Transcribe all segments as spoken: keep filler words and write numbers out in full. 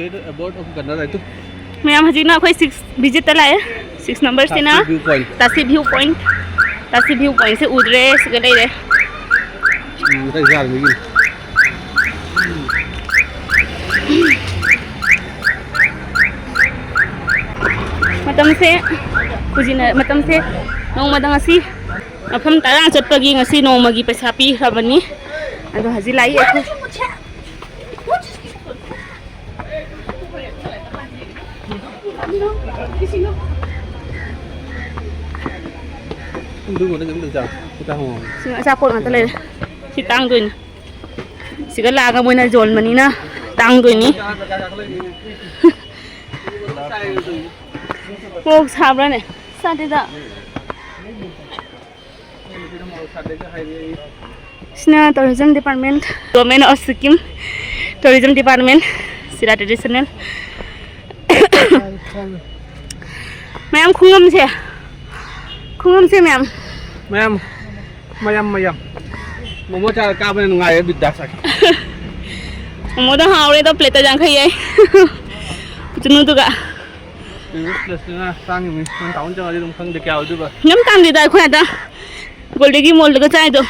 Aboard of gunner ꯍꯥꯏꯗꯨ꯫ ꯃꯌꯥꯝ, ꯍꯧꯖꯤꯛꯅ ꯑꯩꯈꯣꯏ ꯁꯤꯛꯁ ꯚꯤꯖꯤꯠꯇ ꯂꯥꯛꯑꯦ꯫ ꯁꯤꯛꯁ ꯅꯝꯕꯔꯁꯤꯅ ꯇꯥꯁꯤ view point꯫ ꯇꯥꯁꯤ ꯚ꯭ꯌꯨ ꯄꯣꯏꯟꯠ꯫ ꯇꯥꯁꯤ ꯚ꯭ꯌꯨ ꯄꯣꯏꯟꯠꯁꯦ ꯎꯗ꯭ꯔꯦ, ꯁꯤꯗ ꯂꯩꯔꯦ꯫ ꯎꯝ, ꯃꯊꯛ ꯁꯥꯔꯝꯕꯒꯤꯅꯤ꯫ ꯃꯇꯝꯁꯦ, ꯍꯧꯖꯤꯛꯅ ꯃꯇꯝꯁꯦ ꯅꯣꯡꯃꯗ ꯉꯁꯤ ꯃꯐꯝ ꯇꯔꯥ ꯆꯠꯄꯒꯤ ꯉꯁꯤ ꯅꯣꯡꯃꯒꯤ ꯄꯩꯁꯥ ꯄꯤꯈ꯭ꯔꯕꯅꯤ꯫ ꯑꯗꯣ ꯍꯧꯖꯤꯛ ꯂꯥꯛꯏ ꯑꯩꯈꯣꯏ꯫ ꯑꯗꯨꯒꯨꯝꯕꯗ ꯀꯩꯝꯇ ꯆꯥ-, ꯈꯤꯇꯪ ꯍꯪꯉꯣ꯫ ꯁꯤ ꯑꯆꯥꯄꯣꯠ ꯉꯥꯛꯇ ꯂꯩꯔꯦ꯫ ꯁꯤ ꯇꯥꯡꯗꯣꯏꯅꯤ꯫ ꯁꯤꯒ ꯂꯥꯛꯑꯒ ꯃꯣꯏꯅ ꯌꯣꯟꯕꯅꯤꯅ ꯇꯥꯡꯗꯣꯏꯅꯤ꯫ ꯃꯣꯔꯣꯛ ꯁꯥꯕ꯭ꯔꯥꯅꯦ? ꯁꯥꯗꯦꯗ꯫ ꯁꯤꯅ tourism department, Government of Sikkim tourism department, Sira traditional꯫ ꯃꯌꯥꯝ ꯈꯨꯉꯝꯁꯦ, ꯈꯨꯉꯝꯁꯦ ꯃꯌꯥꯝ꯫ ꯃꯌꯥꯝ, ꯃꯌꯥꯝ, ꯃꯌꯥꯝ꯫ ꯃꯣꯃꯣ ꯆꯥꯔ ꯀꯥꯕꯅ ꯅꯨꯡꯉꯥꯏꯔꯦ, ꯕꯤꯟꯗꯥꯁ꯫ ꯃꯣꯃꯣꯗꯣ ꯍꯥꯎꯔꯦ, ꯑꯗꯣ plate ꯇ ꯌꯥꯡꯈꯩ ꯌꯥꯏ꯫ ꯄꯨꯇꯨꯅꯨꯗꯨꯒ꯫ Tourist place ꯅꯤꯅ ꯇꯥꯡꯉꯤꯕꯅꯤ꯫ ꯅꯪ town ꯆꯪꯉꯗꯤ ꯑꯗꯨꯝ ꯈꯪꯗꯦ ꯀꯌꯥ ꯑꯣꯏꯗꯣꯏꯕ꯫ ꯌꯥꯝ ꯇꯥꯡꯗꯦꯗ, ꯑꯩꯈꯣꯏ ꯑꯗ Golden Mall ꯗꯒ ꯆꯥꯏꯗꯣ꯫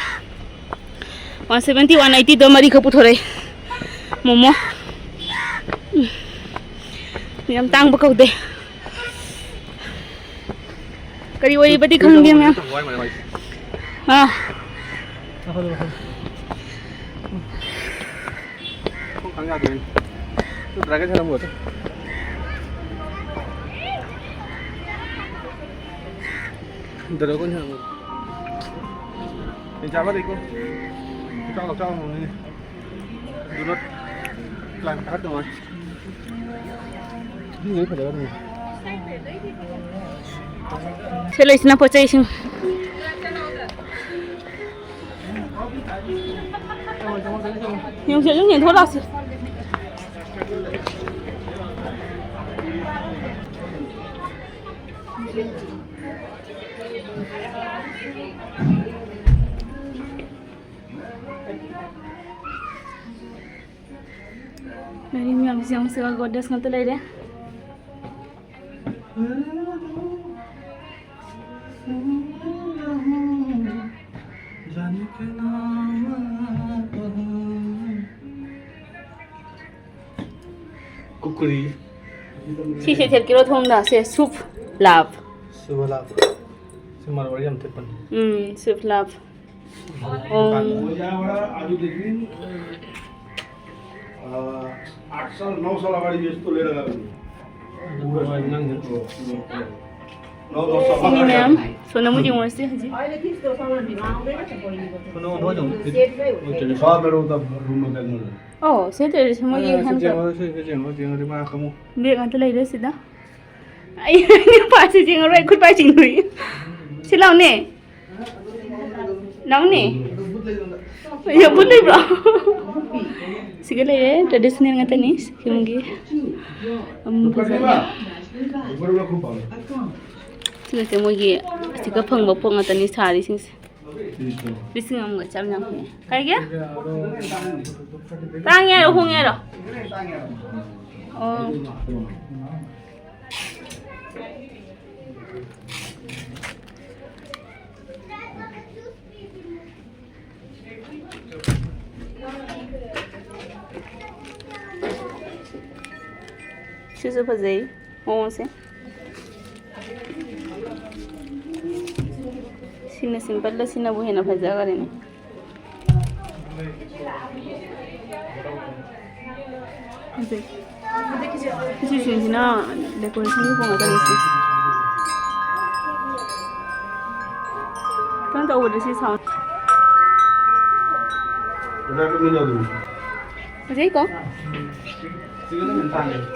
One seventy, one eighty ꯗꯣ ꯃꯔꯤꯈꯛ ꯄꯨꯊꯣꯔꯛꯏ꯫ ꯃꯣꯃꯣ꯫ ꯎꯝ꯫ ꯌꯥꯝ ꯇꯥꯡꯕ ꯀꯧꯗꯦ꯫ ꯀꯔꯤ ꯑꯣꯏꯔꯤꯕꯗꯤ ꯈꯪꯗꯦ, ꯃꯌꯥꯝ꯫ ꯑꯥ꯫ ꯊꯣꯡ ꯈꯥꯡ ꯌꯥꯗ꯭ꯔꯦꯅꯦ꯫ ꯇꯨ ꯗ꯭ꯔꯥꯏꯚꯔ ꯊꯅꯝꯃꯣ꯫ ꯗ꯭ꯔꯥꯏꯚꯔ ꯊꯅꯝꯃꯣ꯫ ꯌꯦꯟ ꯆꯥꯕ ꯂꯩꯀꯣ꯫ ꯆꯥꯎ, ꯆꯥꯎ, ꯆꯥꯎ꯫ ꯑꯗꯨꯅ ꯀ꯭ꯂꯥꯏꯝ ꯈꯔ ꯇꯧꯔꯦ꯫ ꯁꯤ ꯂꯩꯁꯤꯅ ꯄꯣꯠ ꯆꯩꯁꯤꯡ꯫ ꯌꯦꯡꯁꯦ, ꯑꯗꯨꯝ ꯌꯦꯡꯊꯣꯛ ꯂꯥꯛꯁꯤ꯫ ꯂꯩꯔꯤ ꯃꯌꯥꯝꯁꯤ ꯌꯦꯡꯉꯨ, ꯁꯤꯒ ꯒꯣꯗ꯭ꯔꯦꯖ ꯉꯥꯛꯇ ꯂꯩꯔꯦ꯫ ꯀꯨꯀꯔꯤ꯫ ꯁꯤꯁꯦ ꯊꯦꯠꯀꯤꯔꯣ ꯊꯣꯡꯗ? ꯁꯦ, ꯁꯨꯞ ꯂꯥꯞ꯫ ꯁꯨꯞ ꯂꯥꯞ꯫ ꯁꯤ ꯃꯔꯣꯏ ꯌꯥꯝ ꯊꯦꯠꯄꯅꯤ꯫ ꯎꯝ, ꯁꯨꯞ ꯂꯥꯞ꯫ ꯑꯣ꯫ ꯑꯗꯨꯒ ꯅꯪ ꯅꯪ ꯅꯣ, ꯅꯣ, ꯁꯣꯝ ꯁꯤꯅꯤ ꯃꯌꯥꯝ꯫ ꯁꯣꯝꯗ ꯑꯃꯨꯛ ꯌꯦꯡꯉꯨꯔꯁꯤ ꯍꯧꯖꯤꯛ꯫ No, no, no. Father of the room of the knowledge. ꯑꯣ, ꯁꯤ ꯇꯧꯔꯤꯁꯦ ꯃꯣꯏꯒꯤ ꯑꯦ, ꯁꯤ ꯍꯦꯟ ꯌꯦꯡꯉꯣ, ꯁꯤ, ꯁꯤ ꯌꯦꯡꯉꯣ, ꯁꯤ ꯌꯦꯡꯉꯣ, ꯁꯤ ꯃꯥ ꯈꯪꯉꯨ꯫ ꯕꯦꯒ ꯉꯥꯛꯇ ꯂꯩꯔꯦ ꯁꯤꯗ꯫ ꯑꯩ ꯅꯨꯄꯥꯁꯤ ꯌꯦꯡꯉꯔꯣꯏ, ꯈꯨꯠ ꯄꯥꯏ ꯆꯤꯡꯗꯣꯏ꯫ ꯁꯤ ꯂꯥꯎꯅꯦ꯫ ꯂꯥꯎꯅꯦ꯫ ꯑꯩ ꯕꯨꯠ ꯂꯩꯕ꯭ꯔꯣ? ꯁꯤꯒ ꯂꯩꯔꯦ, ꯇ꯭ꯔꯦꯗꯤꯁꯅꯦꯜ ꯉꯥꯛꯇꯅꯤ ꯁꯤꯛꯀꯤꯝꯒꯤ꯫ ꯎꯝ, ꯐꯖꯅ꯫ ꯁꯤꯒꯁꯦ ꯃꯣꯏꯒꯤ ꯑꯁꯤꯒ ꯐꯪꯕ ꯄꯣꯠ ꯉꯥꯛꯇꯅꯤ ꯁꯥꯔꯤꯁꯤꯡꯁꯦ꯫ ꯂꯤꯁꯤꯡ ꯑꯃꯒ ꯆꯥꯝ ꯌꯥꯡꯈꯩ꯫ ꯀꯩꯒꯤ? ꯇꯥꯡꯉꯦ ꯍꯥꯏꯔꯣ, ꯍꯣꯡꯉꯦ ꯍꯥꯏꯔꯣ? ꯑꯣ꯫ ꯁꯤꯁꯨ ꯐꯖꯩ ꯃꯑꯣꯡꯁꯦ꯫ ꯁꯤꯅ ꯁꯤꯝꯄꯜꯗ ꯁꯤꯅꯕꯨ ꯍꯦꯟꯅ ꯐꯖꯈꯔꯦꯅꯦ꯫ ꯐꯖꯩ꯫ ꯁꯤꯁꯤꯡꯁꯤꯅ ꯗꯦꯀꯣꯔꯦꯁꯟꯒꯤ ꯄꯣꯠ ꯉꯥꯛꯇꯅꯤ ꯁꯤ꯫ ꯀꯩꯅꯣ ꯇꯧꯕꯗ ꯁꯤ ꯁꯥꯎꯟ꯫ ꯐꯖꯩꯀꯣ?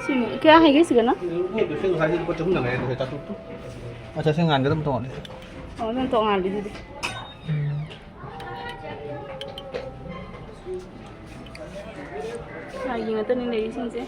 ꯁꯤꯅꯤ꯫ ꯀꯌꯥ ꯍꯥꯏꯒꯦ ꯁꯤꯒꯅ? ꯑꯠꯆꯥ, ꯁꯤ ꯉꯥꯟꯒꯗꯕ ꯇꯣꯉꯥꯟꯅ꯫ ꯑꯣ, ꯑꯗꯨꯝ ꯇꯣꯉꯥꯟꯕꯤꯗꯨꯗꯤ꯫ ꯂꯥꯏꯒꯤ ꯉꯥꯛꯇꯅꯤ ꯂꯩꯔꯤꯁꯤꯡꯁꯦ꯫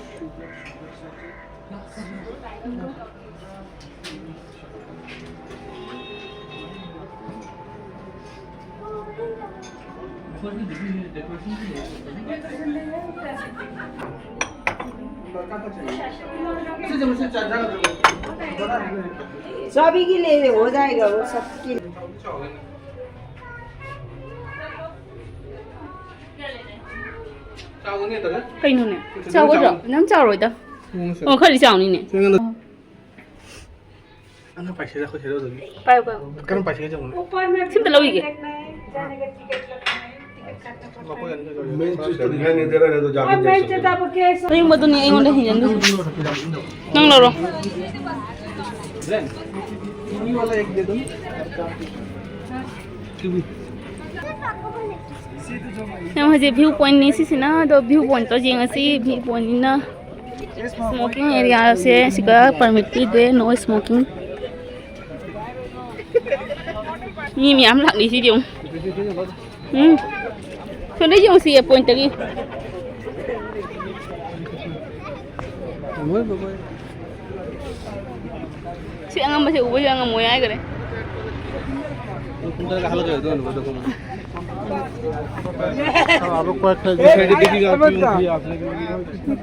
चाबी के लिए हो जाएगा वो सब के लिए। ꯀꯩꯅꯣꯅꯦ? ꯆꯥꯎꯒꯗ꯭ꯔꯣ? ꯅꯪ ꯆꯥꯎꯔꯣꯏꯗ꯫ ꯑꯣ, ꯈꯔꯗꯤ ꯆꯥꯎꯅꯤꯅꯦ꯫ ꯑꯉꯥꯡ ꯄꯥꯏꯁꯦ ꯑꯩꯈꯣꯏ ꯍꯦꯔꯣꯗꯒꯤ꯫ ꯄꯥꯏꯌꯨ, ꯄꯥꯏꯌꯨ꯫ ꯀꯔꯝ ꯄꯥꯏꯁꯦ ꯆꯪꯉꯨꯅꯦ? ꯁꯤꯝꯇ ꯂꯧꯈꯤꯒꯦ꯫ ꯃꯈꯣꯏ ꯑꯅꯤ ꯂꯧꯔꯦ꯫ ꯃꯦꯟ ꯁ꯭ꯋꯤꯆꯇꯨꯗꯤ ꯈꯪꯉꯦ, ꯖꯔ ꯍꯦꯔꯣ ꯖꯥꯒꯤ ꯇꯦꯛꯁ꯫ ꯑꯔꯤꯡꯕꯗꯨꯅꯤ ꯑꯩꯉꯣꯟꯗ ꯍꯦꯟꯖꯟꯗꯣꯏꯁꯦ꯫ ꯅꯪ ꯂꯧꯔꯣ꯫ ꯀꯤꯋꯤ꯫ ꯌꯥꯝ ꯍꯧꯖꯤꯛ view pointꯅꯤ ꯁꯤꯁꯤꯅ, ꯑꯗꯣ view pointꯇꯣ ꯌꯦꯡꯉꯁꯤ, view pointꯅꯤꯅ꯫ Smoking areaꯁꯦ ꯁꯤꯒ permit ꯄꯤꯗꯦ, no smoking꯫ ꯃꯤ ꯃꯌꯥꯝ ꯂꯥꯛꯅꯩꯁꯤꯗꯤ ꯌꯦꯡꯉꯨ꯫ ꯎꯝ꯫ ꯁꯣꯝꯗ ꯌꯦꯡꯉꯨꯁꯤ, pointꯇꯒꯤ꯫ ꯁꯤ ꯑꯉꯝꯕꯁꯦ ꯎꯕꯁꯦ ꯉꯝꯃꯣꯏ ꯍꯥꯏꯈꯔꯦ꯫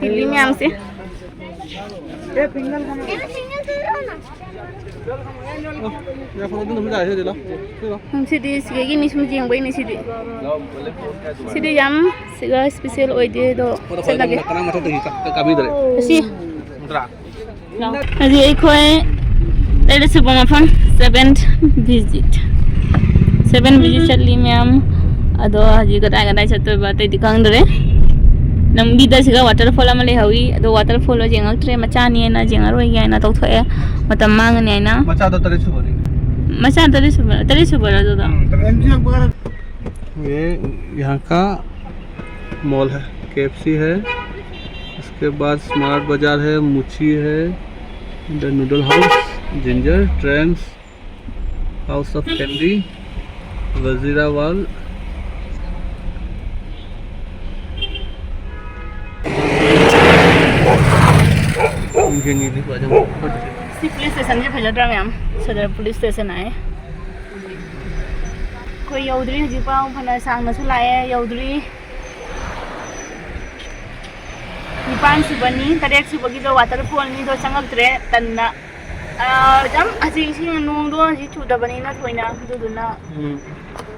ꯇꯤꯜꯂꯤ ꯃꯌꯥꯝꯁꯦ꯫ ꯎꯝ, ꯁꯤꯗꯤ ꯁꯤꯗꯒꯤꯅꯤ, ꯁꯨꯝ ꯌꯦꯡꯕꯩꯅꯤ ꯁꯤꯗꯤ꯫ ꯁꯤꯗꯤ ꯌꯥꯝ ꯁꯤꯒ special ꯑꯣꯏꯗꯦ ꯑꯗꯣ ꯆꯠꯂꯒꯦ꯫ ꯑꯁꯤ꯫ ꯍꯧꯖꯤꯛ ꯑꯩꯈꯣꯏ ꯇꯔꯦꯠꯁꯨꯕ ꯃꯐꯝ, seventh visit, seven visit ꯆꯠꯂꯤ ꯃꯌꯥꯝ꯫ ꯑꯗꯣ ꯍꯧꯖꯤꯛ ꯀꯗꯥꯏ ꯀꯗꯥꯏ ꯆꯠꯇꯣꯏꯕ ꯑꯇꯩꯗꯤ ꯈꯪꯗ꯭ꯔꯦ꯫ ꯂꯝꯕꯤꯗ ꯁꯤꯒ waterfall ꯑꯃ ꯂꯩꯍꯧꯋꯤ, ꯑꯗꯣ waterfallꯗꯣ ꯌꯦꯡꯉꯛꯇ꯭ꯔꯦ, ꯃꯆꯥꯅꯤꯅ ꯌꯦꯡꯉꯔꯣꯏꯒꯦ ꯍꯥꯏꯅ ꯇꯧꯊꯣꯛꯑꯦ, ꯃꯇꯝ ꯃꯥꯡꯉꯅꯤ ꯍꯥꯏꯅ꯫ ꯃꯆꯥꯗꯣ ꯇꯔꯦꯠ ꯁꯨꯕꯅꯤ꯫ ꯃꯆꯥ ꯇꯔꯦꯠ ꯁꯨꯕ, ꯇꯔꯦꯠ ꯁꯨꯕꯔ ꯑꯗꯨꯗꯣ? ꯎꯝ, ꯇꯔꯦꯠ ꯁꯨꯕ꯫ ये यहाँ का मॉल है, केएफसी है, उसके बाद स्मार्ट बाजार है, मुची है, the noodle house, ginger, trends, house of candy, Wazirawal. ꯁꯤ ꯄꯨꯂꯤꯁ ꯁ꯭ꯇꯦꯁꯟꯁꯦ ꯐꯖꯗ꯭ꯔꯥ ꯃꯌꯥꯝ? ꯁꯗꯔ ꯄꯨꯂꯤꯁ ꯁ꯭ꯇꯦꯁꯟ ꯍꯥꯏ꯫ ꯑꯩꯈꯣꯏ ꯌꯧꯗ꯭ꯔꯤ ꯍꯧꯖꯤꯛꯐꯥꯎ, ꯐꯅ ꯁꯥꯡꯅꯁꯨ ꯂꯥꯛꯑꯦ, ꯌꯧꯗ꯭ꯔꯤ꯫ ꯅꯤꯄꯥꯟ ꯁꯨꯕꯅꯤ, ꯇꯔꯦꯠ ꯁꯨꯕꯒꯤꯗꯣ ꯋꯥꯇꯔꯐꯣꯜꯅꯤꯗꯣ ꯆꯪꯉꯛꯇ꯭ꯔꯦ, ꯇꯟꯅ꯫ ꯑꯥ, ꯌꯥꯝ ꯍꯧꯖꯤꯛ ꯏꯁꯤꯡ ꯅꯣꯡꯗꯣ ꯍꯧꯖꯤꯛ ꯆꯨꯗꯕꯅꯤꯅ ꯊꯣꯏꯅ, ꯑꯗꯨꯗꯨꯅ ꯎꯝ꯫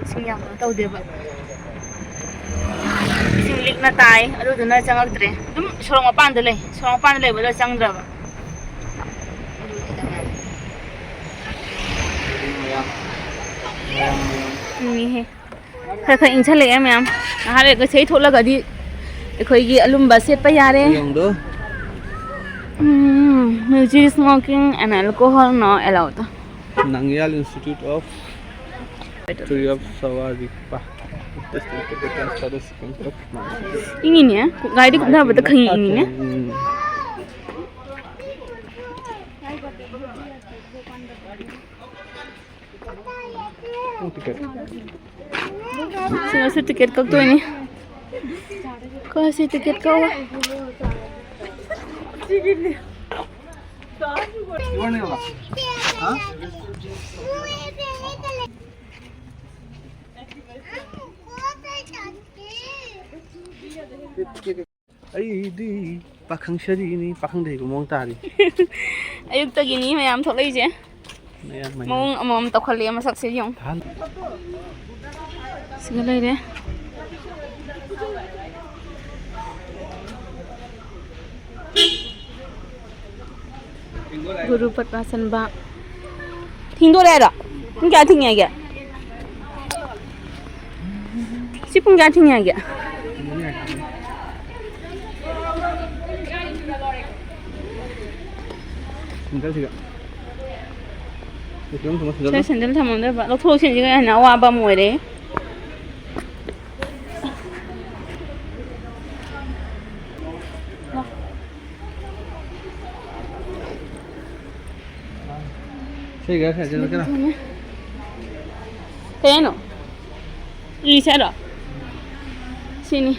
ꯏꯁꯤꯡ ꯌꯥꯝ ꯀꯩꯅꯣ ꯇꯧꯗꯦꯕ꯫ ꯏꯁꯤꯡ ꯂꯤꯛꯅ ꯇꯥꯏ, ꯑꯗꯨꯗꯨꯅ ꯆꯪꯉꯛꯇ꯭ꯔꯦ꯫ ꯑꯗꯨꯝ ꯁꯣꯔꯣꯛ ꯃꯄꯥꯟꯗ ꯂꯩ, ꯁꯣꯔꯣꯛ ꯃꯄꯥꯟꯗ ꯂꯩꯕꯗꯣ ꯆꯪꯗ꯭ꯔꯕ꯫ ꯏꯪꯉꯤꯍꯦ꯫ ꯈꯔ ꯈꯔ ꯏꯪꯁꯜꯂꯛꯑꯦ ꯃꯌꯥꯝ꯫ ꯉꯥꯏꯍꯥꯛ ꯂꯩꯔꯒ ꯁꯤꯗꯩ ꯊꯣꯛꯂꯒꯗꯤ ꯑꯩꯈꯣꯏꯒꯤ ꯑꯂꯨꯝꯕ ꯁꯦꯠꯄ ꯌꯥꯔꯦ꯫ ꯌꯦꯡꯗꯣ꯫ ꯎꯝ, music, smoking and alcohol not allowed꯫ Nangyal Institute of Tree of Sawarikpa. ꯏꯪꯉꯤꯅꯦ꯫ ꯒꯥꯔꯤꯗꯤ ꯀꯨꯞꯅꯕꯗ ꯈꯪꯏ ꯏꯪꯉꯤꯅꯦ꯫ ꯎꯝ꯫ ꯁꯤꯗꯁꯨ ꯇꯤꯀꯦꯠ ꯀꯛꯇꯣꯏꯅꯤ꯫ ꯀꯛꯑꯁꯤ, ꯇꯤꯀꯦꯠ ꯀꯛꯑꯣ꯫ ꯑꯩꯗꯤ ꯄꯥꯈꯪ ꯁꯔꯤꯅꯤ, ꯄꯥꯈꯪꯗ ꯍꯩꯕ ꯃꯑꯣꯡ ꯇꯥꯔꯤ꯫ ꯑꯌꯨꯛꯇꯒꯤꯅꯤ ꯃꯌꯥꯝ ꯊꯣꯛꯂꯛꯏꯁꯦ꯫ ꯃꯌꯥꯝ ꯃꯌꯥꯝ꯫ ꯃꯑꯣꯡ ꯑꯃꯃꯝ ꯇꯧꯈꯠꯂꯛꯑꯦ ꯃꯁꯛꯁꯦ ꯌꯦꯡꯉꯨ꯫ ꯊꯥꯟ-꯫ ꯁꯤꯒ ꯂꯩꯔꯦ꯫ ꯒꯨꯔꯨ ꯄꯠꯃꯥꯁꯟꯕ꯫ ꯊꯤꯡꯗꯣꯔꯦ ꯍꯥꯏꯔꯣ? ꯄꯨꯡ ꯀꯌꯥ ꯊꯤꯡꯉꯦ ꯍꯥꯏꯒꯦ? ꯁꯤ ꯄꯨꯡ ꯀꯌꯥ ꯊꯤꯡꯉꯦ ꯍꯥꯏꯒꯦ? ꯁꯦꯟꯗꯜꯁꯤꯒ꯫ ꯁꯤ ꯁꯦꯟꯗꯜ ꯊꯝꯃꯝꯗꯣꯏꯕ꯫ ꯂꯧꯊꯣꯛ ꯂꯧꯁꯤꯟꯁꯤꯒ ꯍꯦꯟꯅ ꯑꯋꯥꯕ ꯑꯃ ꯑꯣꯏꯔꯦ꯫ ꯁꯤꯒ ꯁꯦꯟꯗꯜ ꯀꯩꯅꯣ? ꯀꯩ ꯍꯥꯏꯅꯣ? ꯏꯁꯦ ꯍꯥꯏꯔꯣ? ꯁꯤꯅꯤ꯫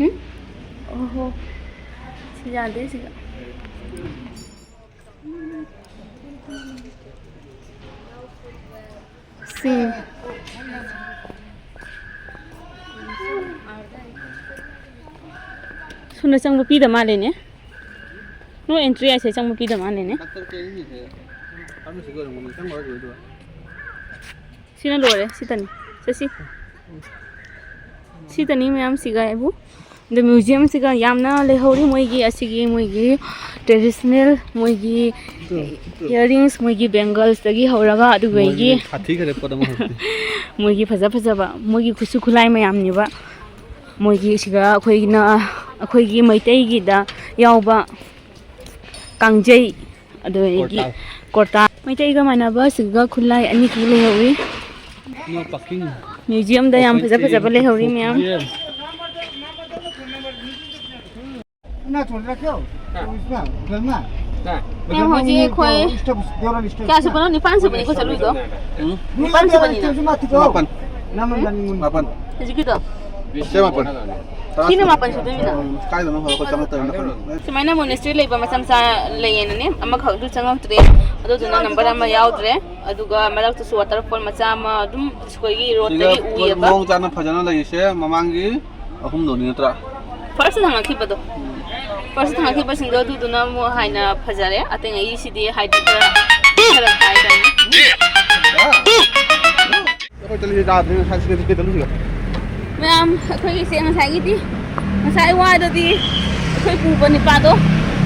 ꯎꯝ? ꯑꯣꯍꯣ꯫ ꯁꯤ ꯌꯥꯗꯦ ꯁꯤꯒ꯫ ꯁꯤ꯫ ꯊꯨꯅ ꯆꯪꯕ ꯄꯤꯗ ꯃꯥꯜꯂꯦꯅꯦ꯫ ꯅꯣ ꯑꯦꯟꯇ꯭ꯔꯤ ꯍꯥꯏꯁꯦ ꯆꯪꯕ ꯄꯤꯗ ꯃꯥꯜꯂꯦꯅꯦ꯫ ꯁꯤꯅ ꯂꯣꯏꯔꯦ, ꯁꯤꯇꯅꯤ꯫ ꯆꯠꯁꯤ꯫ ꯁꯤꯇꯅꯤ ꯃꯌꯥꯝꯁꯤꯒ ꯑꯩꯕꯨ꯫ ꯑꯗ ꯃ꯭ꯌꯨꯖꯤꯌꯝꯁꯤꯒ ꯌꯥꯝꯅ ꯂꯩꯍꯧꯔꯤ꯫ ꯃꯣꯏꯒꯤ ꯑꯁꯤꯒꯤ ꯃꯣꯏꯒꯤ ꯇ꯭ꯔꯦꯗꯤꯁꯅꯦꯜ ꯃꯣꯏꯒꯤ ꯏꯌꯥꯔꯤꯡꯁ, ꯃꯣꯏꯒꯤ ꯕꯦꯡꯒꯜꯁꯇꯒꯤ ꯍꯧꯔꯒ ꯑꯗꯨꯒꯩꯒꯤ ꯃꯣꯏꯒꯤ ꯐꯖ ꯐꯖꯕ ꯃꯣꯏꯒꯤ ꯈꯨꯠꯁꯨ ꯈꯨꯠꯂꯥꯏ ꯃꯌꯥꯝꯅꯦꯕ꯫ ꯃꯣꯏꯒꯤ ꯁꯤꯗ ꯑꯩꯈꯣꯏꯅ ꯑꯩꯈꯣꯏꯒꯤ ꯃꯩꯇꯩꯒꯤꯗ ꯌꯥꯎꯕ ꯀꯥꯡꯖꯩ, ꯑꯗꯨꯗꯒꯤ ꯀꯣꯔꯇꯥ꯫ ꯀꯣꯔꯇꯥ꯫ ꯃꯩꯇꯩꯒ ꯃꯥꯟꯅꯕ ꯁꯤꯒ ꯈꯨꯠꯂꯥꯏ ꯑꯅꯤꯈꯛ ꯂꯩꯍꯧꯔꯤ꯫ No parking꯫ ꯃ꯭ꯌꯨꯖꯤꯌꯝꯗ ꯌꯥꯝ ꯐꯖ ꯐꯖꯕ ꯂꯩꯍꯧꯔꯤ ꯃꯌꯥꯝ꯫ ꯃꯌꯥꯝ ꯍꯧꯖꯤꯛ ꯑꯩꯈꯣꯏ ꯀꯌꯥ ꯁꯨꯕꯅꯣ? ꯅꯤꯄꯥꯟ ꯁꯨꯕꯅꯤꯀꯣ ꯆꯠꯂꯨꯏꯗꯣ? ꯎꯝ? ꯅꯤꯄꯥꯟ ꯁꯨꯕꯅꯤꯅ꯫ ꯃꯥꯄꯟ꯫ ꯃꯥꯄꯟ꯫ ꯍꯧꯖꯤꯛꯀꯤꯗꯣ? ꯁꯦ ꯃꯥꯄꯟ꯫ ꯁꯤꯅ ꯃꯥꯄꯟ ꯁꯨꯗꯣꯏꯅꯤꯅ꯫ ꯎꯝ, ꯀꯥꯏꯗꯅꯣ ꯑꯩꯈꯣꯏ ꯆꯪꯉꯛꯇꯣꯏꯅꯣ ꯈꯪꯗꯦ꯫ ꯁꯨꯃꯥꯏꯅ ꯃꯣꯅꯦꯁꯇ꯭ꯔꯤ ꯂꯩꯕ ꯃꯆꯥ ꯃꯆꯥ ꯂꯩꯌꯦꯅꯅꯦ, ꯑꯃꯈꯛ ꯑꯗꯨ ꯆꯪꯉꯛꯇ꯭ꯔꯦ꯫ ꯑꯗꯨꯗꯨꯅ ꯅꯝꯕꯔ ꯑꯃ ꯌꯥꯎꯗ꯭ꯔꯦ꯫ ꯑꯗꯨꯒ ꯃꯔꯛꯇꯁꯨ ꯋꯥꯇꯔꯐꯣꯜ ꯃꯆꯥ ꯑꯃ ꯑꯗꯨꯝ ꯑꯩꯈꯣꯏꯒꯤ ꯁꯤꯗ ꯔꯣꯗꯇꯒꯤ ꯎꯏꯌꯦꯕ꯫ ꯃꯑꯣꯡ ꯆꯥꯅ ꯐꯖꯅ ꯂꯩꯔꯤꯁꯦ ꯃꯃꯥꯡꯒꯤ ꯑꯍꯨꯝꯗꯨꯅꯤ ꯅꯠꯇ꯭ꯔꯥ? ꯐꯥꯔꯁꯇ ꯊꯥꯡꯒꯠꯈꯤꯕꯗꯣ꯫ ꯐꯥꯔꯁꯇ ꯊꯥꯡꯒꯠꯈꯤꯕꯁꯤꯡꯗꯣ ꯑꯗꯨꯗꯨꯅ ꯑꯃꯨꯛ ꯍꯥꯏꯅ ꯐꯖꯔꯦ꯫ ꯑꯇꯩꯉꯩꯁꯤꯗꯤ ꯍꯥꯏꯗꯤ ꯈꯔ ꯐꯔꯛ ꯇꯥꯏ ꯇꯧꯅꯤ꯫ ꯑꯩꯈꯣꯏ ꯆꯠꯂꯤꯁꯦ ꯌꯥꯗ꯭ꯔꯦ, ꯉꯁꯥꯏ ꯁꯤꯗ ꯆꯠꯀꯦ ꯆꯠꯂꯨꯁꯤꯒ꯫ ꯃꯌꯥꯝ ꯑꯩꯈꯣꯏꯒꯤꯁꯦ ꯉꯁꯥꯏꯒꯤꯗꯤ, ꯉꯁꯥꯏ ꯋꯥꯗꯗꯤ ꯑꯩꯈꯣꯏ ꯄꯨꯕ ꯅꯤꯄꯥꯗꯣ,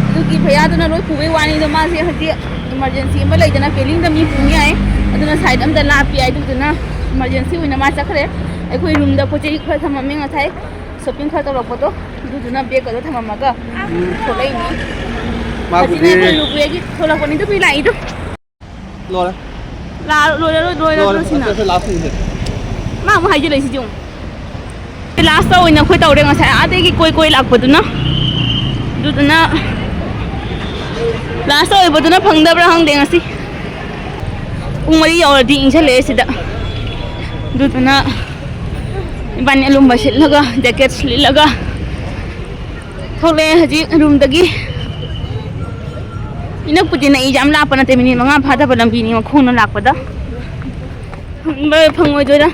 ꯑꯗꯨꯒꯤ ꯚꯩꯌꯥꯗꯨꯅ ꯂꯣꯏ ꯄꯨꯕꯩ ꯋꯥꯅꯤꯗꯣ, ꯃꯥꯁꯦ ꯍꯧꯖꯤꯛ ꯏꯃꯥꯔꯖꯦꯟꯁꯤ ꯑꯃ ꯂꯩꯗꯅ ꯄꯦꯂꯤꯡꯗ ꯃꯤ ꯄꯨꯅꯤ ꯍꯥꯏ, ꯑꯗꯨꯅ ꯁꯥꯏꯠ ꯑꯝꯗ ꯂꯥꯞꯄꯤ ꯍꯥꯏ, ꯑꯗꯨꯗꯨꯅ ꯏꯃꯥꯔꯖꯦꯟꯁꯤ ꯑꯣꯏꯅ ꯃꯥ ꯆꯠꯈ꯭ꯔꯦ꯫ ꯑꯩꯈꯣꯏ ꯔꯨꯝꯗ ꯄꯣꯠ ꯆꯩ ꯈꯔ ꯊꯝꯃꯝꯃꯦ ꯉꯁꯥꯏ, ꯁꯣꯞꯄꯤꯡ ꯈꯔ ꯇꯧꯔꯛꯄꯗꯣ, ꯑꯗꯨꯗꯨꯅ ꯕꯦꯒꯀꯗꯣ ꯊꯝꯃꯝꯃꯒ ꯎꯝ꯫ ꯊꯣꯛꯂꯛꯏꯅꯤ꯫ ꯃꯥꯕꯨꯗꯤ ꯑꯁꯤꯅ ꯑꯩꯈꯣꯏ ꯂꯨꯕ꯭ꯔꯦꯒꯤ ꯊꯣꯛꯂꯛꯄꯅꯤ, ꯑꯗꯨ ꯀꯨꯏ ꯂꯥꯛꯏꯗꯣ꯫ ꯂꯣꯏꯔꯦ꯫ ꯂꯥ-, ꯂꯣꯏꯔꯦ, ꯂꯣꯏꯔꯦ, ꯂꯣꯏꯔꯦ, ꯂꯣꯏꯔꯦ꯫ ꯂꯣꯏꯁꯤꯅ꯫ ꯑꯁ, ꯑꯁ, ꯂꯥꯁ ꯁꯤꯟꯁꯦ꯫ ꯃꯥ ꯑꯃꯨꯛ ꯍꯥꯏꯖꯤꯜꯂꯛꯏꯁꯤ ꯌꯦꯡꯉꯨ꯫ ꯂꯥꯁꯇ ꯑꯣꯏꯅ ꯑꯩꯈꯣꯏ ꯇꯧꯔꯦ ꯉꯁꯥꯏ ꯑꯥꯗꯒꯤ ꯀꯣꯏ ꯀꯣꯏ ꯂꯥꯛꯄꯗꯨꯅ꯫ ꯑꯗꯨꯗꯨꯅ ꯂꯥꯁꯇ ꯑꯣꯏꯕꯗꯨꯅ ꯐꯪꯗꯕ꯭ꯔꯥ ꯈꯪꯗꯦ ꯉꯁꯤ꯫ ꯄꯨꯡ ꯃꯔꯤ ꯌꯧꯔꯗꯤ ꯏꯪꯁꯜꯂꯛꯑꯦ ꯁꯤꯗ꯫ ꯑꯗꯨꯗꯨꯅ ꯏꯕꯥꯅꯤ ꯑꯂꯨꯝꯕ ꯁꯤꯠꯂꯒ, ꯖꯦꯀꯦꯠ ꯂꯤꯠꯂꯒ ꯊꯣꯛꯂꯛꯑꯦ ꯍꯧꯖꯤꯛ ꯔꯨꯝꯗꯒꯤ꯫ ꯏꯅꯛꯄꯨꯗꯤ ꯅꯛꯏ, ꯌꯥꯝ ꯂꯥꯞꯄ ꯅꯠꯇꯦ, ꯃꯤꯅꯤꯠ ꯃꯉꯥ ꯐꯥꯗꯕ ꯂꯝꯕꯤꯅꯤ ꯈꯣꯡꯅ ꯂꯥꯛꯄꯗ꯫ ꯐꯪꯕ ꯐꯪꯉꯣꯏꯗꯣꯏꯔꯥ?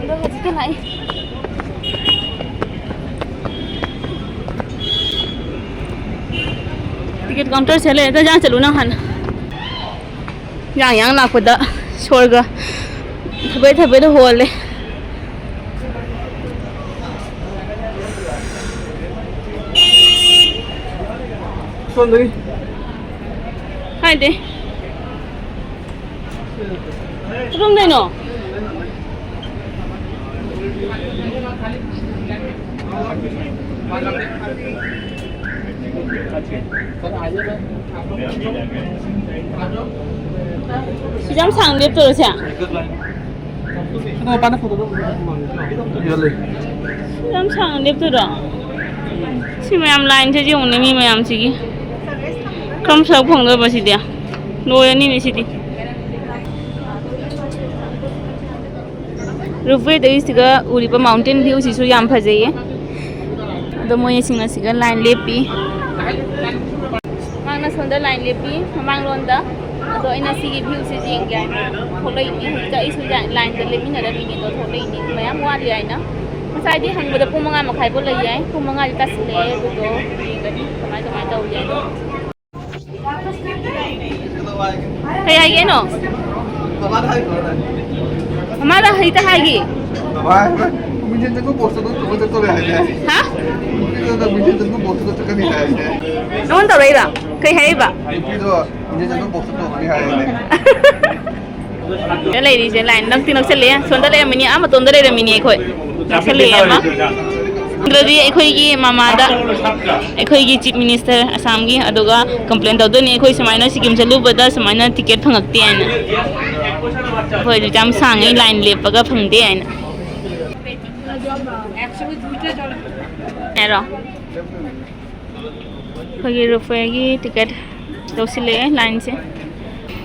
ꯑꯗꯣ ꯍꯧꯖꯤꯛꯇ ꯂꯥꯛꯏ꯫ ꯇꯤꯀꯦꯠ ꯀꯥꯎꯟꯇꯔꯁꯦ ꯂꯩꯔꯦ꯫ ꯅꯪ ꯆꯠꯂꯨ, ꯅꯪ ꯍꯥꯟꯅ꯫ ꯌꯥꯡ ꯌꯥꯡ ꯂꯥꯛꯄꯗ ꯁꯣꯔꯒ ꯊꯕꯦꯠ ꯊꯕꯦꯠ ꯍꯣꯜꯂꯦ꯫ ꯁꯣꯝꯗꯒꯤ꯫ ꯀꯥꯏꯗꯦ꯫ ꯀꯔꯣꯝꯗꯩꯅꯣ? ꯁꯤꯗ ꯌꯥꯝ ꯁꯥꯡꯅ ꯂꯦꯞꯇꯣꯏꯔꯣ ꯁꯦ? ꯑꯗꯣ ꯃꯄꯥꯟꯗ ꯐꯣꯇꯣ ꯑꯗꯨꯝ ꯌꯣꯜꯂꯤ꯫ ꯁꯤꯗ ꯌꯥꯝ ꯁꯥꯡꯅ ꯂꯦꯞꯇꯣꯏꯔꯣ? ꯁꯤ ꯃꯌꯥꯝ ꯂꯥꯏꯟꯁꯦ ꯌꯦꯡꯉꯨꯅꯦ, ꯃꯤ ꯃꯌꯥꯝꯁꯤꯒꯤ꯫ ꯀꯔꯝ ꯁꯛ ꯐꯪꯗꯣꯏꯕ ꯁꯤꯗꯤ? ꯂꯣꯏꯔꯅꯤꯅꯦ ꯁꯤꯗꯤ꯫ ꯔꯨꯞꯋꯦꯗꯒꯤ ꯁꯤꯒ ꯎꯔꯤꯕ mountain view ꯁꯤꯁꯨ ꯌꯥꯝ ꯐꯖꯩꯌꯦ꯫ ꯑꯗꯣ ꯃꯣꯏꯁꯤꯡ ꯑꯁꯤꯒ ꯂꯥꯏꯟ ꯂꯦꯞꯄꯤ꯫ ꯃꯥꯅ ꯁꯣꯝꯗ ꯂꯥꯏꯟ ꯂꯦꯞꯄꯤ ꯃꯃꯥꯡꯂꯣꯝꯗ꯫ ꯑꯗꯣ ꯑꯩꯅ ꯁꯤꯒꯤ view ꯁꯤ ꯌꯦꯡꯒꯦ ꯍꯥꯏꯅ ꯊꯣꯛꯂꯛꯏꯅꯤ꯫ ꯍꯧꯖꯤꯛꯇ ꯑꯩꯁꯨ ꯂꯥꯏꯟꯗ ꯂꯦꯞꯃꯤꯟꯅꯔꯝꯃꯤꯅꯦ꯫ ꯑꯗꯣ ꯊꯣꯛꯂꯛꯏꯅꯤ꯫ ꯃꯌꯥꯝ ꯋꯥꯠꯂꯤ ꯍꯥꯏꯅ꯫ ꯉꯁꯥꯏꯗꯤ ꯍꯪꯕꯗ ꯄꯨꯡ ꯃꯉꯥ ꯃꯈꯥꯏꯐꯥꯎ ꯂꯩ ꯍꯥꯏ꯫ ꯄꯨꯡ ꯃꯉꯥꯗꯤ ꯇꯥꯁꯤꯜꯂꯛꯑꯦ꯫ ꯑꯗꯨꯗꯣ ꯌꯦꯡꯒꯅꯤ ꯀꯃꯥꯏ ꯀꯃꯥꯏ ꯇꯧꯔꯤ ꯍꯥꯏꯗꯣ꯫ ꯀꯩ ꯍꯥꯏꯒꯦꯅꯣ? ꯃꯃꯥꯗ ꯍꯧꯖꯤꯛꯇ ꯍꯥꯏꯒꯤ꯫ ꯕꯕꯥ ꯍꯥꯏꯕ, ꯃꯤꯡꯖꯦꯜ ꯆꯪꯕ ꯄꯣꯁꯇ ꯑꯗꯨꯝ ꯇꯧꯔ ꯆꯠꯇꯣꯔꯦ ꯍꯥꯏꯅꯦ꯫ ꯍꯥ? ꯃꯤꯡꯖꯦꯜ ꯆꯪꯕ ꯄꯣꯁꯇ ꯆꯠꯀꯅꯤ ꯍꯥꯏꯅꯦ꯫ ꯅꯉꯣꯟ ꯇꯧꯔꯛꯏꯔꯣ? ꯀꯩ ꯍꯥꯏꯔꯛꯏꯕ? ꯅꯨꯄꯤꯗꯣ ꯃꯤꯡꯖꯦꯜ ꯆꯪꯕ ꯄꯣꯁꯇ ꯇꯧꯒꯅꯤ ꯍꯥꯏꯅꯦ꯫ ꯁꯤꯗ ꯂꯩꯔꯤꯁꯦ ꯂꯥꯏꯟ ꯅꯛꯇꯤ ꯅꯛꯁꯜꯂꯛꯑꯦ꯫ ꯁꯣꯝꯗ ꯂꯩꯔꯝꯃꯤꯅꯤ, ꯑꯥ ꯃꯇꯣꯟꯗ ꯂꯩꯔꯝꯃꯤꯅꯤ ꯑꯩꯈꯣꯏ꯫ ꯅꯛꯁꯜꯂꯛꯑꯦ ꯑꯃ꯫ ꯑꯗꯨꯗꯤ ꯑꯩꯈꯣꯏꯒꯤ ꯃꯃꯥꯗ, ꯑꯩꯈꯣꯏꯒꯤ ꯆꯤꯐ ꯃꯤꯅꯤꯁꯇꯔ ꯑꯁꯥꯝꯒꯤ, ꯑꯗꯨꯒ ꯀꯝꯄ꯭ꯂꯦꯟ ꯇꯧꯗꯣꯏꯅꯤ, ꯑꯩꯈꯣꯏ ꯁꯨꯃꯥꯏꯅ ꯁꯤꯀꯤꯝ ꯆꯠꯂꯨꯕꯗ ꯁꯨꯃꯥꯏꯅ ꯇꯤꯀꯦꯠ ꯐꯪꯉꯛꯇꯦ ꯍꯥꯏꯅ꯫ ꯑꯩꯈꯣꯏ ꯑꯗꯨ ꯌꯥꯝ ꯁꯥꯡꯉꯦ, ꯂꯥꯏꯟ ꯂꯦꯞꯄꯒ ꯐꯪꯗꯦ ꯍꯥꯏꯅ꯫ ꯍꯥꯏꯔꯣ? ꯑꯩꯈꯣꯏꯒꯤ ꯔꯨꯞꯋꯦꯒꯤ ꯇꯤꯀꯦꯠ ꯂꯧꯁꯤꯜꯂꯛꯑꯦ ꯂꯥꯏꯟꯁꯦ꯫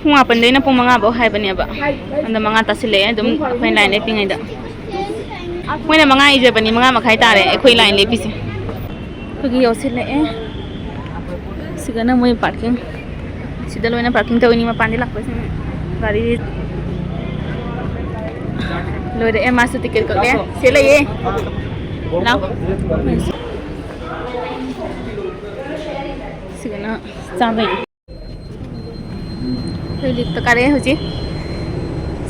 ꯄꯨꯡ ꯃꯥꯄꯟꯗꯩꯅ ꯄꯨꯡ ꯃꯉꯥ ꯐꯥꯎ ꯍꯥꯏꯕꯅꯦꯕ꯫ ꯑꯗꯣ ꯃꯉꯥ ꯇꯥꯁꯤꯜꯂꯛꯑꯦ ꯑꯗꯨꯝ ꯑꯩꯈꯣꯏ ꯂꯥꯏꯟ ꯂꯦꯞꯄꯤꯉꯩꯗ꯫ ꯃꯣꯏꯅ ꯃꯉꯥ ꯏꯖꯕꯅꯤ, ꯃꯉꯥ ꯃꯈꯥꯏ ꯇꯥꯔꯦ ꯑꯩꯈꯣꯏ ꯂꯥꯏꯟ ꯂꯦꯞꯄꯤꯁꯦ꯫ ꯑꯩꯈꯣꯏꯒꯤ ꯌꯧꯁꯤꯜꯂꯛꯑꯦ꯫ ꯁꯤꯒꯅ ꯃꯣꯏ ꯄꯥꯔꯀꯤꯡ꯫ ꯁꯤꯗ ꯂꯣꯏꯅ ꯄꯥꯔꯀꯤꯡ ꯇꯧꯋꯤꯅꯤ ꯃꯄꯥꯟꯗꯤ ꯂꯥꯛꯄꯁꯤꯡ꯫ ꯒꯥꯔꯤ ꯂꯣꯏꯔꯛꯑꯦ, ꯃꯥꯁꯨ ꯇꯤꯀꯦꯠ ꯀꯛꯂꯦ꯫ ꯁꯤ ꯂꯩꯌꯦ꯫ ꯂꯥꯎ꯫ ꯁꯤꯗꯅ ꯆꯥꯕꯩ꯫ ꯑꯩꯈꯣꯏ ꯂꯤꯐꯇ ꯀꯥꯔꯛꯑꯦ ꯍꯧꯖꯤꯛ꯫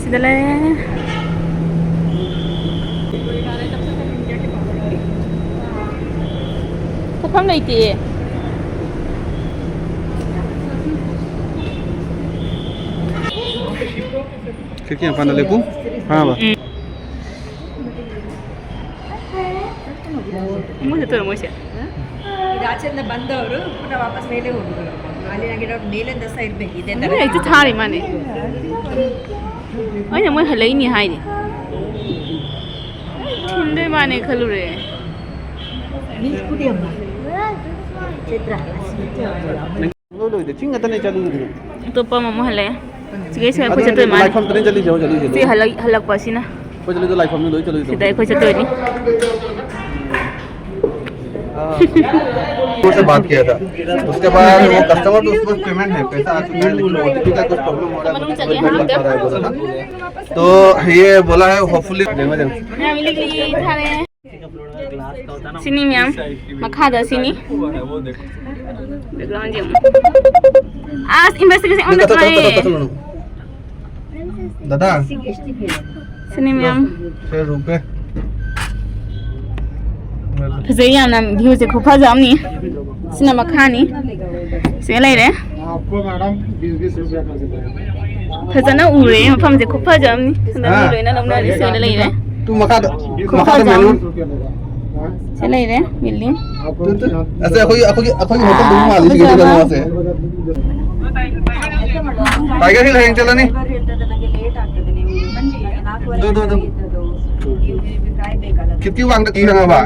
ꯁꯤꯗ ꯂꯩꯔꯦ꯫ ꯆꯠꯐꯝ ꯂꯩꯇꯦ꯫ ಕಿಟಕಿ ꯃꯄꯥꯟꯗ ꯂꯦꯞꯄꯨ꯫ ꯎꯝ꯫ ꯃꯣꯏꯁꯦ ꯇꯧꯔꯦ, ꯃꯣꯏꯁꯦ꯫ ꯏꯗಾ ꯆꯠꯅ ꯕꯟꯗꯧꯔꯨ, ಪುನಃ ವಾಪಸ್ ಮೇಲೆ ಹೋಗುದು. ಅಲ್ಲಿ ನನಗೆ ಮೇಲಿಂದ ಸಹ ಇರ್ಬೇಕು, ಇದೇ ತರ. ꯃꯣꯏ ꯍꯦꯛꯇ ꯊꯥꯔꯤ ꯃꯥꯅꯦ꯫ ꯑꯩꯅ ꯃꯣꯏ ꯍꯜꯂꯛꯏꯅꯤ ꯍꯥꯏꯅꯤ꯫ ꯊꯤꯟꯗꯣꯏ ꯃꯥꯅꯦ ꯈꯜꯂꯨꯔꯦ꯫ ꯆꯤꯡ ꯉꯥꯛꯇꯅꯦ ꯆꯠꯂꯨꯗ꯭ꯔꯤ꯫ ꯑꯇꯣꯞꯄ ꯑꯃꯃꯨꯛ ꯍꯜꯂꯛꯑꯦ꯫ ꯁꯤꯒꯩ ꯁꯤꯒ ꯑꯩꯈꯣꯏ ꯑꯗꯨꯅꯦ ꯆꯠꯇꯣꯏ ꯃꯥꯅꯦ꯫ ꯂꯥꯏꯐꯝꯗꯅꯦ ꯆꯠꯂꯤꯁꯦ, ꯍꯧꯖꯤꯛ ꯆꯠꯂꯤꯁꯦ꯫ ꯁꯤ ꯍꯜꯂꯛ-, ꯍꯜꯂꯛꯄꯁꯤꯅ꯫ ꯑꯩꯈꯣꯏ ꯆꯠꯂꯤꯗꯣ ꯂꯥꯏꯐꯝꯅꯤ, ꯂꯣꯏ ꯆꯠꯂꯤꯗꯣ꯫ ꯁꯤꯗ ꯑꯩꯈꯣꯏ ꯆꯠꯇꯣꯏꯅꯤ꯫ हाँ। वो से बात किया था। उसके बाद वो कस्टमर तो उसको पेमेंट है, पैसा आ चुका है, लेकिन ओटीपी का कुछ प्रॉब्लम हो रहा है, तो पेमेंट नहीं कर पा रहा है बोला था। तो ये बोला है, होपफुली। ꯃꯌꯥꯝ ꯂꯤꯛꯂꯤ ꯊꯥꯔꯦ꯫ ꯁꯤꯅꯤ ꯃꯌꯥꯝ, ꯃꯈꯥꯗ ꯁꯤꯅꯤ꯫ Background ꯌꯦꯡꯉꯨ꯫ ꯑꯁ, investigation ꯑꯝꯇ ꯊꯥꯏꯌꯦ꯫ दादा, ꯁꯤꯅꯤ ꯃꯌꯥꯝ꯫ ꯐꯖꯩ ꯌꯥꯝꯅ, viewꯁꯦ ꯈꯨꯐꯖ ꯑꯃꯅꯤ꯫ ꯁꯤꯅ ꯃꯈꯥꯅꯤ꯫ ꯁꯤꯗ ꯂꯩꯔꯦ꯫ आपको मैडम बीस बीस रुपया कर देते हैं। ꯐꯖꯅ ꯎꯔꯦ, ꯃꯐꯝꯁꯦ ꯈꯨꯐꯖ ꯑꯃꯅꯤ꯫ ꯁꯤꯗ ꯃꯤ ꯂꯣꯏꯅ ꯂꯧꯅꯔꯤ, ꯁꯤꯗ ꯂꯩꯔꯦ꯫ ꯇꯨ ꯃꯈꯥꯗ, ꯈꯨꯐꯖ ꯃꯈꯥꯗ ꯑꯃ꯫ ꯃꯦꯔꯨꯟ꯫ ꯁꯤ ꯂꯩꯔꯦ, building꯫ ꯑꯁ, ꯑꯩꯈꯣꯏꯒꯤ, ꯑꯩꯈꯣꯏꯒꯤ, ꯑꯩꯈꯣꯏꯒꯤ ꯍꯣꯇꯦꯜꯗꯨ ꯃꯥꯜꯂꯤ, ꯁꯤꯒꯤ ꯐꯖꯕ꯫ ꯀꯩꯅꯣꯁꯦ꯫ ꯇꯥꯏꯒꯔ ꯍꯤꯜ ꯍꯌꯦꯡ ꯆꯠꯂꯅꯤ꯫ ꯑꯗꯨ, ꯑꯗꯨ, ꯑꯗꯨ꯫ ꯈꯤꯇꯤ ꯋꯥꯡꯗ ꯀꯤ ꯈꯪꯉꯕ?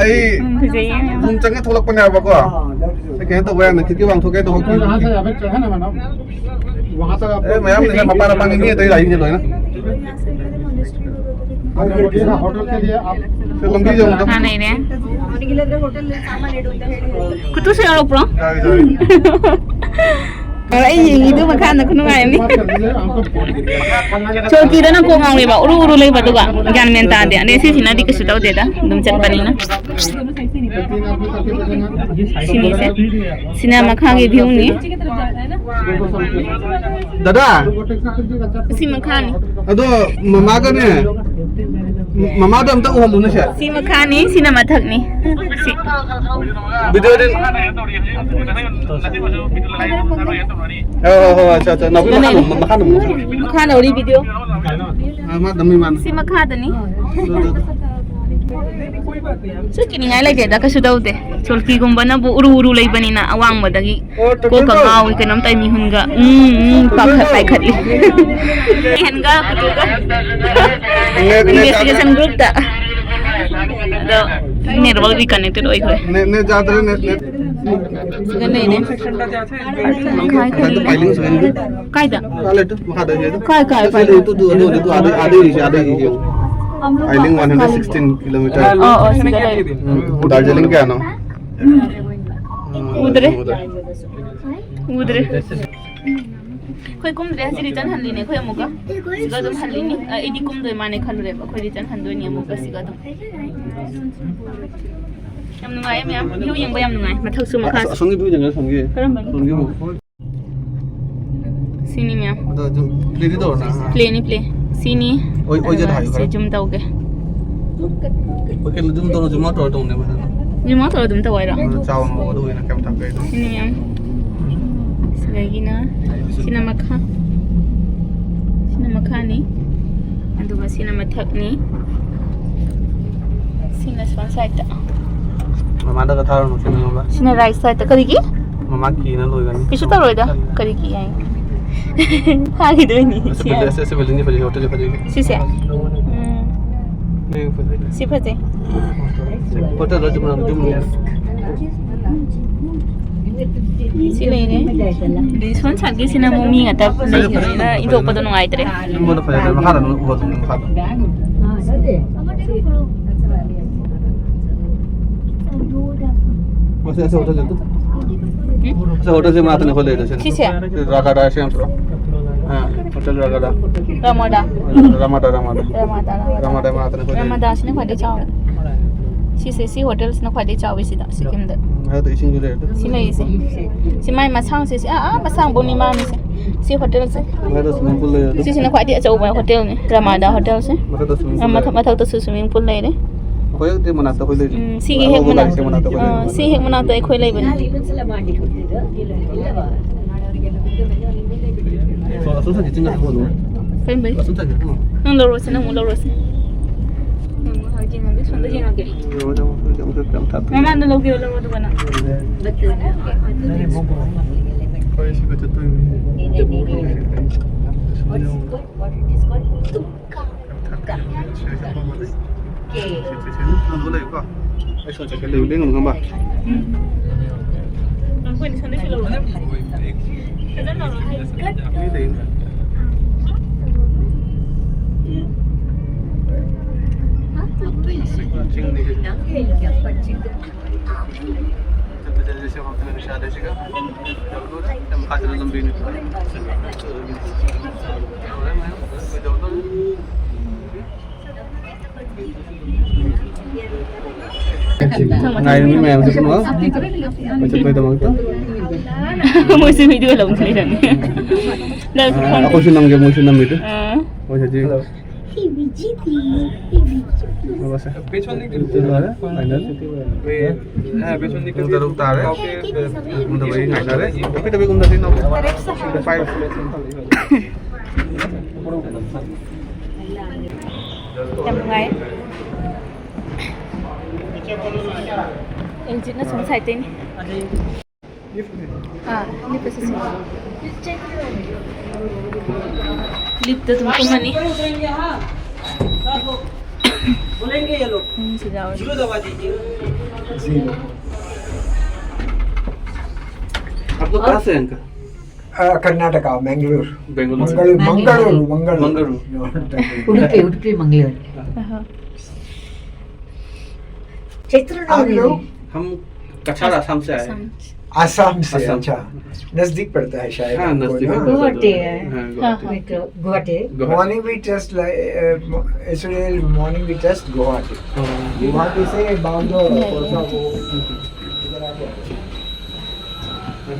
ꯑꯩ ꯎꯝ, ꯐꯖꯩꯌꯦ꯫ ꯔꯨꯝ ꯆꯪꯉ ꯊꯣꯛꯂꯛꯄꯅꯦꯕꯀꯣ꯫ ꯑꯩ ꯀꯩꯅꯣ ꯇꯧꯕ ꯌꯥꯝꯅ ꯈꯤꯇꯤ ꯋꯥꯡꯊꯣꯛꯀꯦ ꯇꯧꯕ꯫ ꯃꯌꯥꯝ ꯂꯩꯅ ꯃꯄꯥꯟ ꯃꯄꯥꯟꯒꯤ ꯃꯤ ꯑꯇꯩ ꯂꯥꯛꯏꯅꯦ ꯂꯣꯏꯅ꯫ ꯂꯝꯕꯤꯁꯦ ꯑꯃꯨꯛꯇ ꯃꯈꯥ ꯂꯩꯔꯦ꯫ ꯀꯨꯇꯨꯁꯨ ꯌꯥꯎꯔꯛꯄ꯭ꯔꯣ? ꯌꯥꯎꯏ, ꯌꯥꯎꯏ꯫ ꯑꯩ ꯌꯦꯡꯉꯤꯗꯨ ꯃꯈꯥꯗ ꯈꯨꯅꯨꯡꯉꯥꯏ ꯑꯃꯅꯤ꯫ ꯆꯧꯀꯤꯗꯅ ꯀꯣꯛ ꯉꯥꯎꯔꯦꯕ, ꯎꯔꯨ ꯎꯔꯨ ꯂꯩꯕ, ꯑꯗꯨꯒ ꯒ꯭ꯌꯥꯟ ꯃꯦꯟ ꯇꯥꯗꯦ꯫ ꯑꯗꯩ ꯁꯤꯁꯤꯅꯗꯤ ꯀꯩꯁꯨ ꯇꯧꯗꯦꯗ, ꯑꯗꯨꯝ ꯆꯠꯄꯅꯤꯅ꯫ ꯁꯤꯅꯤꯁꯦ꯫ ꯁꯤꯅ ꯃꯈꯥꯒꯤ ꯚ꯭ꯌꯨꯅꯤ꯫ ꯗꯗꯥ, ꯁꯤ ꯃꯈꯥꯅꯤ꯫ ꯑꯗꯣ ꯃꯃꯥꯒꯅꯦ, ꯃꯃꯥꯗ ꯑꯝꯇ ꯎꯍꯜꯂꯨꯅꯦ ꯁꯦ꯫ ꯁꯤ ꯃꯈꯥꯅꯤ, ꯁꯤꯅ ꯃꯊꯛꯅꯤ꯫ ꯁꯤ꯫ ꯚꯤꯗꯤꯑꯣꯗꯤ꯫ ꯍꯣꯏ, ꯍꯣꯏ, ꯍꯣꯏ, ꯑꯠꯆꯥ, ꯑꯠꯆꯥ꯫ ꯅꯥꯎꯕꯤ, ꯃꯈꯥ ꯅꯝꯃꯨ, ꯃꯈꯥ ꯅꯝꯃꯨ꯫ ꯃꯈꯥ ꯅꯧꯔꯤ ꯚꯤꯗꯤꯑꯣ꯫ ꯑ, ꯃꯥ ꯅꯝꯃꯤ, ꯃꯥꯅ꯫ ꯁꯤ ꯃꯈꯥꯗꯅꯤ꯫ ꯁꯨ ꯀꯤꯅꯤꯡꯉꯥꯏ ꯂꯩꯇꯦꯗ, ꯀꯩꯁꯨ ꯇꯧꯗꯦ꯫ ꯆꯣꯜꯀꯤꯒꯨꯝꯕꯅ ꯎꯔꯨ ꯎꯔꯨ ꯂꯩꯕꯅꯤꯅ ꯑꯋꯥꯡꯕꯗꯒꯤ꯫ ꯑꯣ, ꯀꯣꯛꯀ ꯇꯣꯇꯦꯜ ꯉꯥꯎꯏ, ꯀꯩꯅꯣꯝ ꯇꯧꯏ, ꯃꯤꯍꯨꯟꯒ ꯎꯝ, ꯎꯝ, ꯄꯥꯈꯠ ꯄꯥꯏꯈꯠꯂꯤ꯫ ꯃꯤꯍꯨꯟꯒ ꯀꯨꯇꯨꯒ꯫ ꯅꯦꯠ, ꯅꯦꯠ ꯏꯟꯚꯦꯁꯇꯤꯒꯦꯁꯟ ꯒ꯭ꯔꯨꯞꯇ꯫ ꯑꯗꯣ ꯅꯦꯠꯋꯥꯔꯛ ꯔꯤꯀꯅꯦꯛꯇꯦꯠ ꯑꯣꯏꯈ꯭ꯔꯦ꯫ ꯅꯦꯠ, ꯅꯦꯠ ꯌꯥꯗ꯭ꯔꯦ, ꯅꯦꯠ, ꯅꯦꯠ꯫ ꯁꯤꯗ ꯂꯩꯔꯦ꯫ ꯃꯈꯥꯏ ꯈꯔ ꯂꯩꯔꯦ꯫ ꯄꯥꯏꯂꯤꯡ ꯁꯨꯍꯟꯒꯦ꯫ ꯀꯥꯏꯗ? ꯃꯈꯥ ꯂꯩꯇꯦ, ꯃꯈꯥꯗ ꯌꯦꯡꯉꯨ꯫ ꯀꯥꯏ, ꯀꯥꯏ, ꯁꯤ ꯀꯥꯏ? ꯂꯩ, ꯇꯨ, ꯇꯨ, ꯑꯗꯨ, ꯑꯗꯨ, ꯑꯥꯗ, ꯑꯥꯗ ꯌꯦꯡꯁꯤ, ꯑꯥꯗ ꯌꯦꯡꯁꯤ, ꯌꯦꯡꯉꯨ꯫ ꯑꯥꯏꯂꯤꯡ ꯋꯥꯟ ꯍꯟꯗ꯭ꯔꯦꯠ ꯁꯤꯛꯁꯇꯤꯟ ꯀꯤꯂꯣꯃꯤꯇꯔ꯫ ꯑꯣ, ꯑꯣ, ꯁꯤꯗ ꯂꯩꯔꯦ꯫ ꯎꯝ, ꯗꯥꯔꯖꯤꯂꯤꯡ ꯀꯌꯥꯅꯣ? ꯎꯗ꯭ꯔꯦ꯫ ꯎꯗ꯭ꯔꯦ꯫ ꯎꯗ꯭ꯔꯦ꯫ ꯑꯩꯈꯣꯏ ꯀꯨꯝꯗ꯭ꯔꯦ, ꯍꯧꯖꯤꯛ ꯔꯤꯇꯔꯟ ꯍꯜꯂꯤꯅꯦ ꯑꯩꯈꯣꯏ ꯑꯃꯨꯛꯀ꯫ ꯁꯤꯒ ꯑꯗꯨꯝ ꯍꯜꯂꯤꯅꯤ꯫ ꯑ, ꯑꯩꯗꯤ ꯀꯨꯝꯗꯣꯏ ꯃꯥꯅꯦ ꯈꯜꯂꯨꯔꯦꯕ꯫ ꯑꯩꯈꯣꯏ ꯔꯤꯇꯔꯟ ꯍꯟꯗꯣꯏꯅꯤ ꯑꯃꯨꯛꯀ ꯁꯤꯒ ꯑꯗꯨꯝ꯫ ꯌꯥꯝ ꯅꯨꯡꯉꯥꯏꯌꯦ ꯃꯌꯥꯝ꯫ ꯚ꯭ꯌꯨ ꯌꯦꯡꯕ ꯌꯥꯝ ꯅꯨꯡꯉꯥꯏ꯫ ꯃꯊꯛꯁꯨ ꯑꯁ, ꯃꯈꯥꯁꯨ꯫ ꯑꯁꯣꯝꯒꯤ ꯚ꯭ꯌꯨ ꯌꯦꯡꯉꯣ, ꯑꯁꯣꯝꯒꯤ꯫ ꯀꯔꯝꯕꯅꯣ? ꯑꯁꯣꯝꯒꯤ ꯑꯃꯨꯛ꯫ ꯁꯤꯅꯤ ꯃꯌꯥꯝ꯫ ꯑꯗꯣ ꯑꯗꯨꯝ ꯄ꯭ꯂꯦꯗꯤ ꯇꯧꯔꯣꯅ꯫ ꯄ꯭ꯂꯦꯅꯤ, ꯄ꯭ꯂꯦ꯫ ꯁꯤꯅꯤ꯫ ꯑꯣꯏ-, ꯑꯣꯏꯖꯗ ꯑꯗꯨꯒ ꯍꯥꯏꯌꯨ ꯁꯤ ꯈꯔ꯫ ꯖꯨꯝ ꯇꯧꯒꯦ꯫ ꯍꯣꯏ, ꯀꯩꯅꯣ ꯖꯨꯝ ꯇꯧꯔꯣ, ꯖꯨꯝ ꯑꯥꯎꯠ ꯇꯧꯔ ꯇꯧꯅꯦꯕ ꯑꯗꯨꯅ꯫ ꯖꯨꯝ ꯑꯥꯎꯠ ꯇꯧꯔ ꯑꯗꯨꯝ ꯇꯧ ꯍꯥꯏꯔꯣ? ꯑꯗꯨ ꯆꯥꯎꯅ ꯉꯧꯕ ꯑꯗꯨ ꯑꯣꯏꯅ ꯀꯩꯝ ꯊꯛꯀꯦ ꯑꯩꯗꯣ꯫ ꯁꯤꯅꯤ ꯃꯌꯥꯝ꯫ ꯁꯤꯗꯒꯤꯅ ꯁꯤꯅ ꯃꯈꯥ꯫ ꯁꯤꯅ ꯃꯈꯥꯅꯤ꯫ ꯑꯗꯨꯒ ꯁꯤꯅ ꯃꯊꯛꯅꯤ꯫ ꯁꯤꯅ ꯁꯣꯝ ꯁꯥꯏꯠꯇ꯫ ꯃꯃꯥꯗꯒ ꯊꯥꯔꯨꯅꯨ, ꯁꯤꯅ ꯉꯝꯕ꯫ ꯁꯤꯅ ꯔꯥꯏꯠ ꯁꯥꯏꯠꯇ꯫ ꯀꯔꯤꯒꯤ? ꯃꯃꯥ ꯀꯤꯅ ꯂꯣꯏꯒꯅꯤ꯫ ꯀꯩꯁꯨ ꯇꯧꯔꯣꯏꯗ꯫ ꯀꯔꯤꯒꯤ ꯍꯥꯏ? ꯐꯥꯈꯤꯗꯣꯏꯅꯤ꯫ ꯑꯁ, ꯁꯤ ꯕꯤꯜꯗꯤꯡ, ꯑꯁ, ꯑꯁ, ꯕꯤꯜꯗꯤꯡꯁꯦ ꯐꯖꯩ, ꯍꯣꯇꯦꯜꯁꯦ ꯐꯖꯩ꯫ ꯁꯤꯁꯦ? ꯎꯝ꯫ ꯌꯦꯡ ꯐꯖꯩ꯫ ꯁꯤ ꯐꯖꯩ꯫ ꯍꯣꯇꯦꯜ ꯑꯗꯨ ꯃꯅꯝ ꯑꯗꯨꯝ ꯅꯨꯡꯉꯥꯏ꯫ ꯁꯤ ꯂꯩꯔꯦ꯫ ꯑꯗꯩ ꯁꯣꯝ ꯁꯥꯏꯠꯀꯤꯁꯤꯅ ꯑꯃꯨꯛ ꯃꯤ ꯉꯥꯛꯇ ꯂꯩꯈꯤꯕꯅꯤꯅ ꯏꯟꯊꯣꯛꯄꯗꯣ ꯅꯨꯡꯉꯥꯏꯇ꯭ꯔꯦ꯫ ꯌꯨꯝꯕꯨꯗ ꯐꯖꯩ, ꯃꯈꯥꯗ ꯑꯗꯨꯝ ꯎꯍꯜꯂꯣ, ꯃꯈꯥꯗ꯫ ꯃꯁꯤ ꯑꯁꯤ ꯍꯣꯇꯦꯜꯁꯦ ꯑꯗꯨꯝ꯫ ꯎꯝ? ꯑꯁꯤ ꯍꯣꯇꯦꯜꯁꯦ ꯃꯅꯥꯛꯇꯅꯦ ꯑꯩꯈꯣꯏ ꯂꯩꯔꯤꯁꯦ꯫ ꯁꯤꯁꯦ? ꯁꯤ ꯔꯥꯒꯥꯗꯥ ꯁꯦꯝ ꯅꯠꯇ꯭ꯔꯣ? ꯑꯥ, ꯍꯣꯇꯦꯜ ꯔꯥꯒꯥꯗꯥ꯫ ꯔꯃꯥꯗꯥ꯫ ꯔꯃꯥꯗꯥ, ꯔꯃꯥꯗꯥ꯫ ꯔꯃꯥꯗꯥ, ꯔꯃꯥꯗꯥ꯫ ꯔꯃꯥꯗꯥ ꯃꯅꯥꯛꯇꯅꯦ ꯑꯩꯈꯣꯏ ꯂꯩꯔꯤꯁꯦ꯫ ꯔꯃꯥꯗꯥꯁꯤꯅ ꯈ꯭ꯋꯥꯏꯗꯒꯤ ꯆꯥꯎꯔꯦ꯫ ꯁꯤꯁꯦ, ꯁꯤ ꯍꯣꯇꯦꯜꯁꯤꯅ ꯈ꯭ꯋꯥꯏꯗꯩ ꯆꯥꯎꯋꯤ ꯁꯤꯗ, ꯁꯤꯀꯤꯝꯗ꯫ ꯃꯊꯛꯇ ꯏꯁꯤꯡꯁꯨ ꯂꯩꯔꯦ ꯑꯗꯨ꯫ ꯁꯤ ꯂꯩꯔꯤꯁꯦ꯫ ꯁꯤ ꯃꯥꯏ ꯃꯁꯥꯡꯁꯦ, ꯁꯤ ꯑꯥ, ꯑꯥ ꯃꯁꯥꯡ ꯕꯣꯅꯤꯃꯥꯅꯤꯁꯦ꯫ ꯁꯤ ꯍꯣꯇꯦꯜꯁꯦ꯫ ꯃꯊꯛꯇ swimming pool ꯂꯩꯔꯦ ꯑꯗꯨ꯫ ꯁꯤꯁꯤꯅ ꯈ꯭ꯋꯥꯏꯗꯩ ꯑꯆꯧꯕ ꯍꯣꯇꯦꯜꯅꯤ, ꯔꯃꯥꯗꯥ ꯍꯣꯇꯦꯜꯁꯦ꯫ ꯃꯊꯛꯇ swimming ꯑꯥ, pool ꯃꯊꯛ-, ꯂꯩꯔꯦ꯫ ꯃꯊꯛꯇꯁꯨ swimming pool ꯂꯩꯔꯦ꯫ ꯑꯩꯈꯣꯏ ꯍꯦꯛ ꯃꯅꯥꯛꯇ ꯑꯩꯈꯣꯏ ꯂꯩꯔꯤꯁꯦ꯫ ꯎꯝ, ꯁꯤꯒꯤ ꯍꯦꯛ ꯑꯉꯧꯕ ꯃꯅꯥꯛ-, ꯂꯥꯏꯁꯪ ꯃꯅꯥꯛꯇ ꯑꯩꯈꯣꯏ ꯑꯥ, ꯂꯩꯔꯤꯁꯦ꯫ ꯁꯤ ꯍꯦꯛ ꯃꯅꯥꯛꯇ ꯑꯩꯈꯣꯏ ꯂꯩꯕꯅꯤ꯫ ꯑꯁꯣꯝ ꯁꯥꯏꯠꯀꯤ ꯆꯤꯡ ꯉꯥꯛꯇ ꯍꯣꯡꯉꯨ꯫ ꯀꯔꯝꯕꯩ? ꯑꯁꯣꯝ ꯁꯥꯏꯠꯀꯤ ꯍꯣꯡꯉꯨ꯫ ꯅꯪ ꯂꯧꯔꯣꯁꯦ, ꯅꯪ ꯑꯃꯨꯛ ꯂꯧꯔꯣꯁꯦ꯫ ꯅꯪ ꯑꯃꯨꯛ ꯍꯥꯏꯗꯤ ꯅꯪꯗꯤ ꯁꯣꯝꯗ ꯌꯦꯡꯉꯒꯦ꯫ ꯌꯥꯝ ꯊꯥꯞꯄꯦ꯫ ꯃꯃꯥꯡꯗ ꯂꯧꯒꯦꯔꯣ, ꯂꯧꯔꯣ ꯑꯗꯨꯒ ꯅꯪ꯫ ꯑꯩꯈꯣꯏ ꯁꯤꯒ ꯆꯠꯇꯣꯏꯅꯤ꯫ ꯌꯥꯝ ꯊꯥꯞꯄꯦ꯫ ꯁꯤꯗ ꯆꯠꯄ ꯑꯃ ꯂꯩ꯫ ꯁꯤ, ꯁꯤ, ꯁꯤ, ꯅꯪ ꯂꯩꯌꯨꯀꯣ꯫ ꯑꯩ ꯁꯣꯝ ꯆꯠꯀꯦ, ꯂꯩꯌꯨ, ꯂꯦꯡꯒꯅꯨ, ꯈꯪꯕ꯭ꯔꯥ? ꯎꯝ꯫ ꯑꯩꯈꯣꯏꯅ ꯁꯣꯝꯗꯩꯁꯨ ꯂꯧꯔꯣ꯫ ꯐꯖꯅ ꯂꯧꯔꯣ꯫ ꯃꯤ ꯂꯩ꯫ ꯆꯤꯡꯅꯤ꯫ ꯆꯠꯄ ꯆꯠꯂꯁꯤ ꯁꯤ ꯃꯐꯝꯗ ꯅꯨꯡꯁꯥꯗ ꯁꯤꯒ꯫ ꯌꯥꯝ ꯐꯖꯅ ꯂꯝꯕꯤꯅꯤ꯫ ꯉꯥꯏꯔꯤꯕ ꯃꯌꯥꯝꯁꯦ ꯄꯨꯝꯅꯃꯛ ꯑꯩꯈꯣꯏ ꯆꯠꯄꯒꯤꯗꯃꯛꯇ꯫ ꯃꯣꯏꯁꯨ video ꯂꯧꯅ ꯂꯩꯔꯝꯃꯦ꯫ ꯅꯪꯁꯨ ꯑꯥ, ꯐꯣꯟ ꯑꯩꯈꯣꯏꯁꯨ ꯅꯝꯒꯦ, ꯃꯣꯏꯁꯨ ꯅꯝꯃꯤꯗꯨ꯫ ꯑꯥ꯫ ꯃꯣꯏ ꯍꯧꯖꯤꯛ ꯂꯧꯔꯁꯦ꯫ ꯂꯣꯏꯔꯦ, ꯐꯥꯏꯅꯦꯜ꯫ ꯄꯨꯡ ꯇꯔꯨꯛ ꯇꯥꯔꯦ꯫ ꯀꯨꯝꯗꯕꯒꯤ ꯉꯥꯏꯅꯔꯦ꯫ ꯀꯨꯝꯗꯕꯒꯤ ꯀꯨꯝꯗꯁꯤ ꯅꯧ꯫ ꯐꯥꯏꯚ꯫ ꯌꯥꯝ ꯅꯨꯡꯉꯥꯏ꯫ ꯑꯦꯛꯖꯤꯠꯅ ꯁꯣꯝ ꯁꯥꯏꯗꯇꯩꯅꯤ꯫ ꯑꯥ, ꯂꯤꯞꯇ ꯆꯠꯁꯤ꯫ ꯂꯤꯞꯇ ꯑꯗꯨꯝ ꯀꯨꯝꯃꯅꯤ꯫ बोलेंगे ये लोग। ꯎꯝ, ꯁꯤꯗ ꯌꯥꯎꯔꯦ꯫ जीरो दबा दीजिए। आपको कहाँ से है uncle? Uh, Karnataka, Mangalore. Bengaluru से। Mangalore, Mangalore, Mangalore. Mangaluru. No, not Mangalore. Udupi Udupi Mangaluru. ಆಹಾ. आप लोग? हम कछार, आसाम से आए हैं। ಆಸಾಮ್. आसाम से। आसाम। अच्छा, नजदीक पड़ता है शायद हाँ, आपको नजदीक ना? पड़ता है। गुवाहाटी है। हाँ, हाँ, गुवाहाटी। हाँ। Guwahati. Guwahati. Morning we test like, uh, mo-, actually morning we test Guwahati. हाँ। गुवाहाटी से बांद्रा नहीं। कौन सा वो इधर आ गया।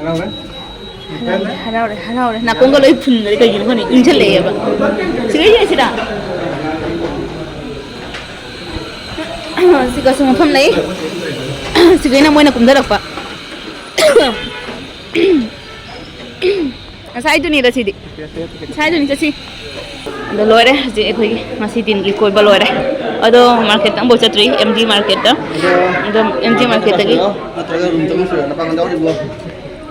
ꯍꯔꯥꯎꯔꯦ, ꯍꯔꯥꯎꯔꯦ, ꯍꯔꯥꯎꯔꯦ꯫ ꯅꯥꯀꯣꯡꯒ ꯂꯣꯏ ꯐꯨꯟꯒꯔꯦ꯫ ꯀꯩꯒꯤꯅꯣ ꯈꯪꯗꯦ, ꯏꯪꯁꯜꯂꯛꯑꯦꯕ꯫ ꯁꯤꯒꯩ ꯌꯦꯡꯁꯤꯔꯥ? ꯁꯤꯒꯁꯨ ꯃꯐꯝ ꯂꯩ꯫ ꯁꯤꯒꯩꯅ ꯃꯣꯏꯅ ꯀꯨꯝꯊꯔꯛꯄ꯫ ꯉꯁꯥꯏꯗꯨꯅꯤꯗ ꯁꯤꯗꯤ꯫ ꯉꯁꯥꯏꯗꯨꯅꯤ ꯆꯠꯁꯤ꯫ ꯑꯗꯣ ꯂꯣꯏꯔꯦ ꯍꯧꯖꯤꯛ ꯑꯩꯈꯣꯏꯒꯤ ꯉꯁꯤ ꯗꯤꯟꯒꯤ ꯀꯣꯏꯕ ꯂꯣꯏꯔꯦ꯫ ꯑꯗꯣ ꯃꯥꯔꯀꯦꯠꯇ ꯑꯃꯐꯥꯎ ꯆꯠꯇ꯭ꯔꯤ, ꯑꯦꯝ ꯖꯤ ꯃꯥꯔꯀꯦꯠꯇ꯫ ꯑꯗꯣ ꯑꯦꯝ ꯖꯤ ꯃꯥꯔꯀꯦꯠꯇꯒꯤ ꯅꯠꯇ꯭ꯔꯒ ꯔꯨꯝ ꯆꯪꯉꯨꯁꯤꯔꯣ? ꯅꯄꯥ ꯉꯟꯗꯥ ꯍꯧꯔꯤꯕꯣ?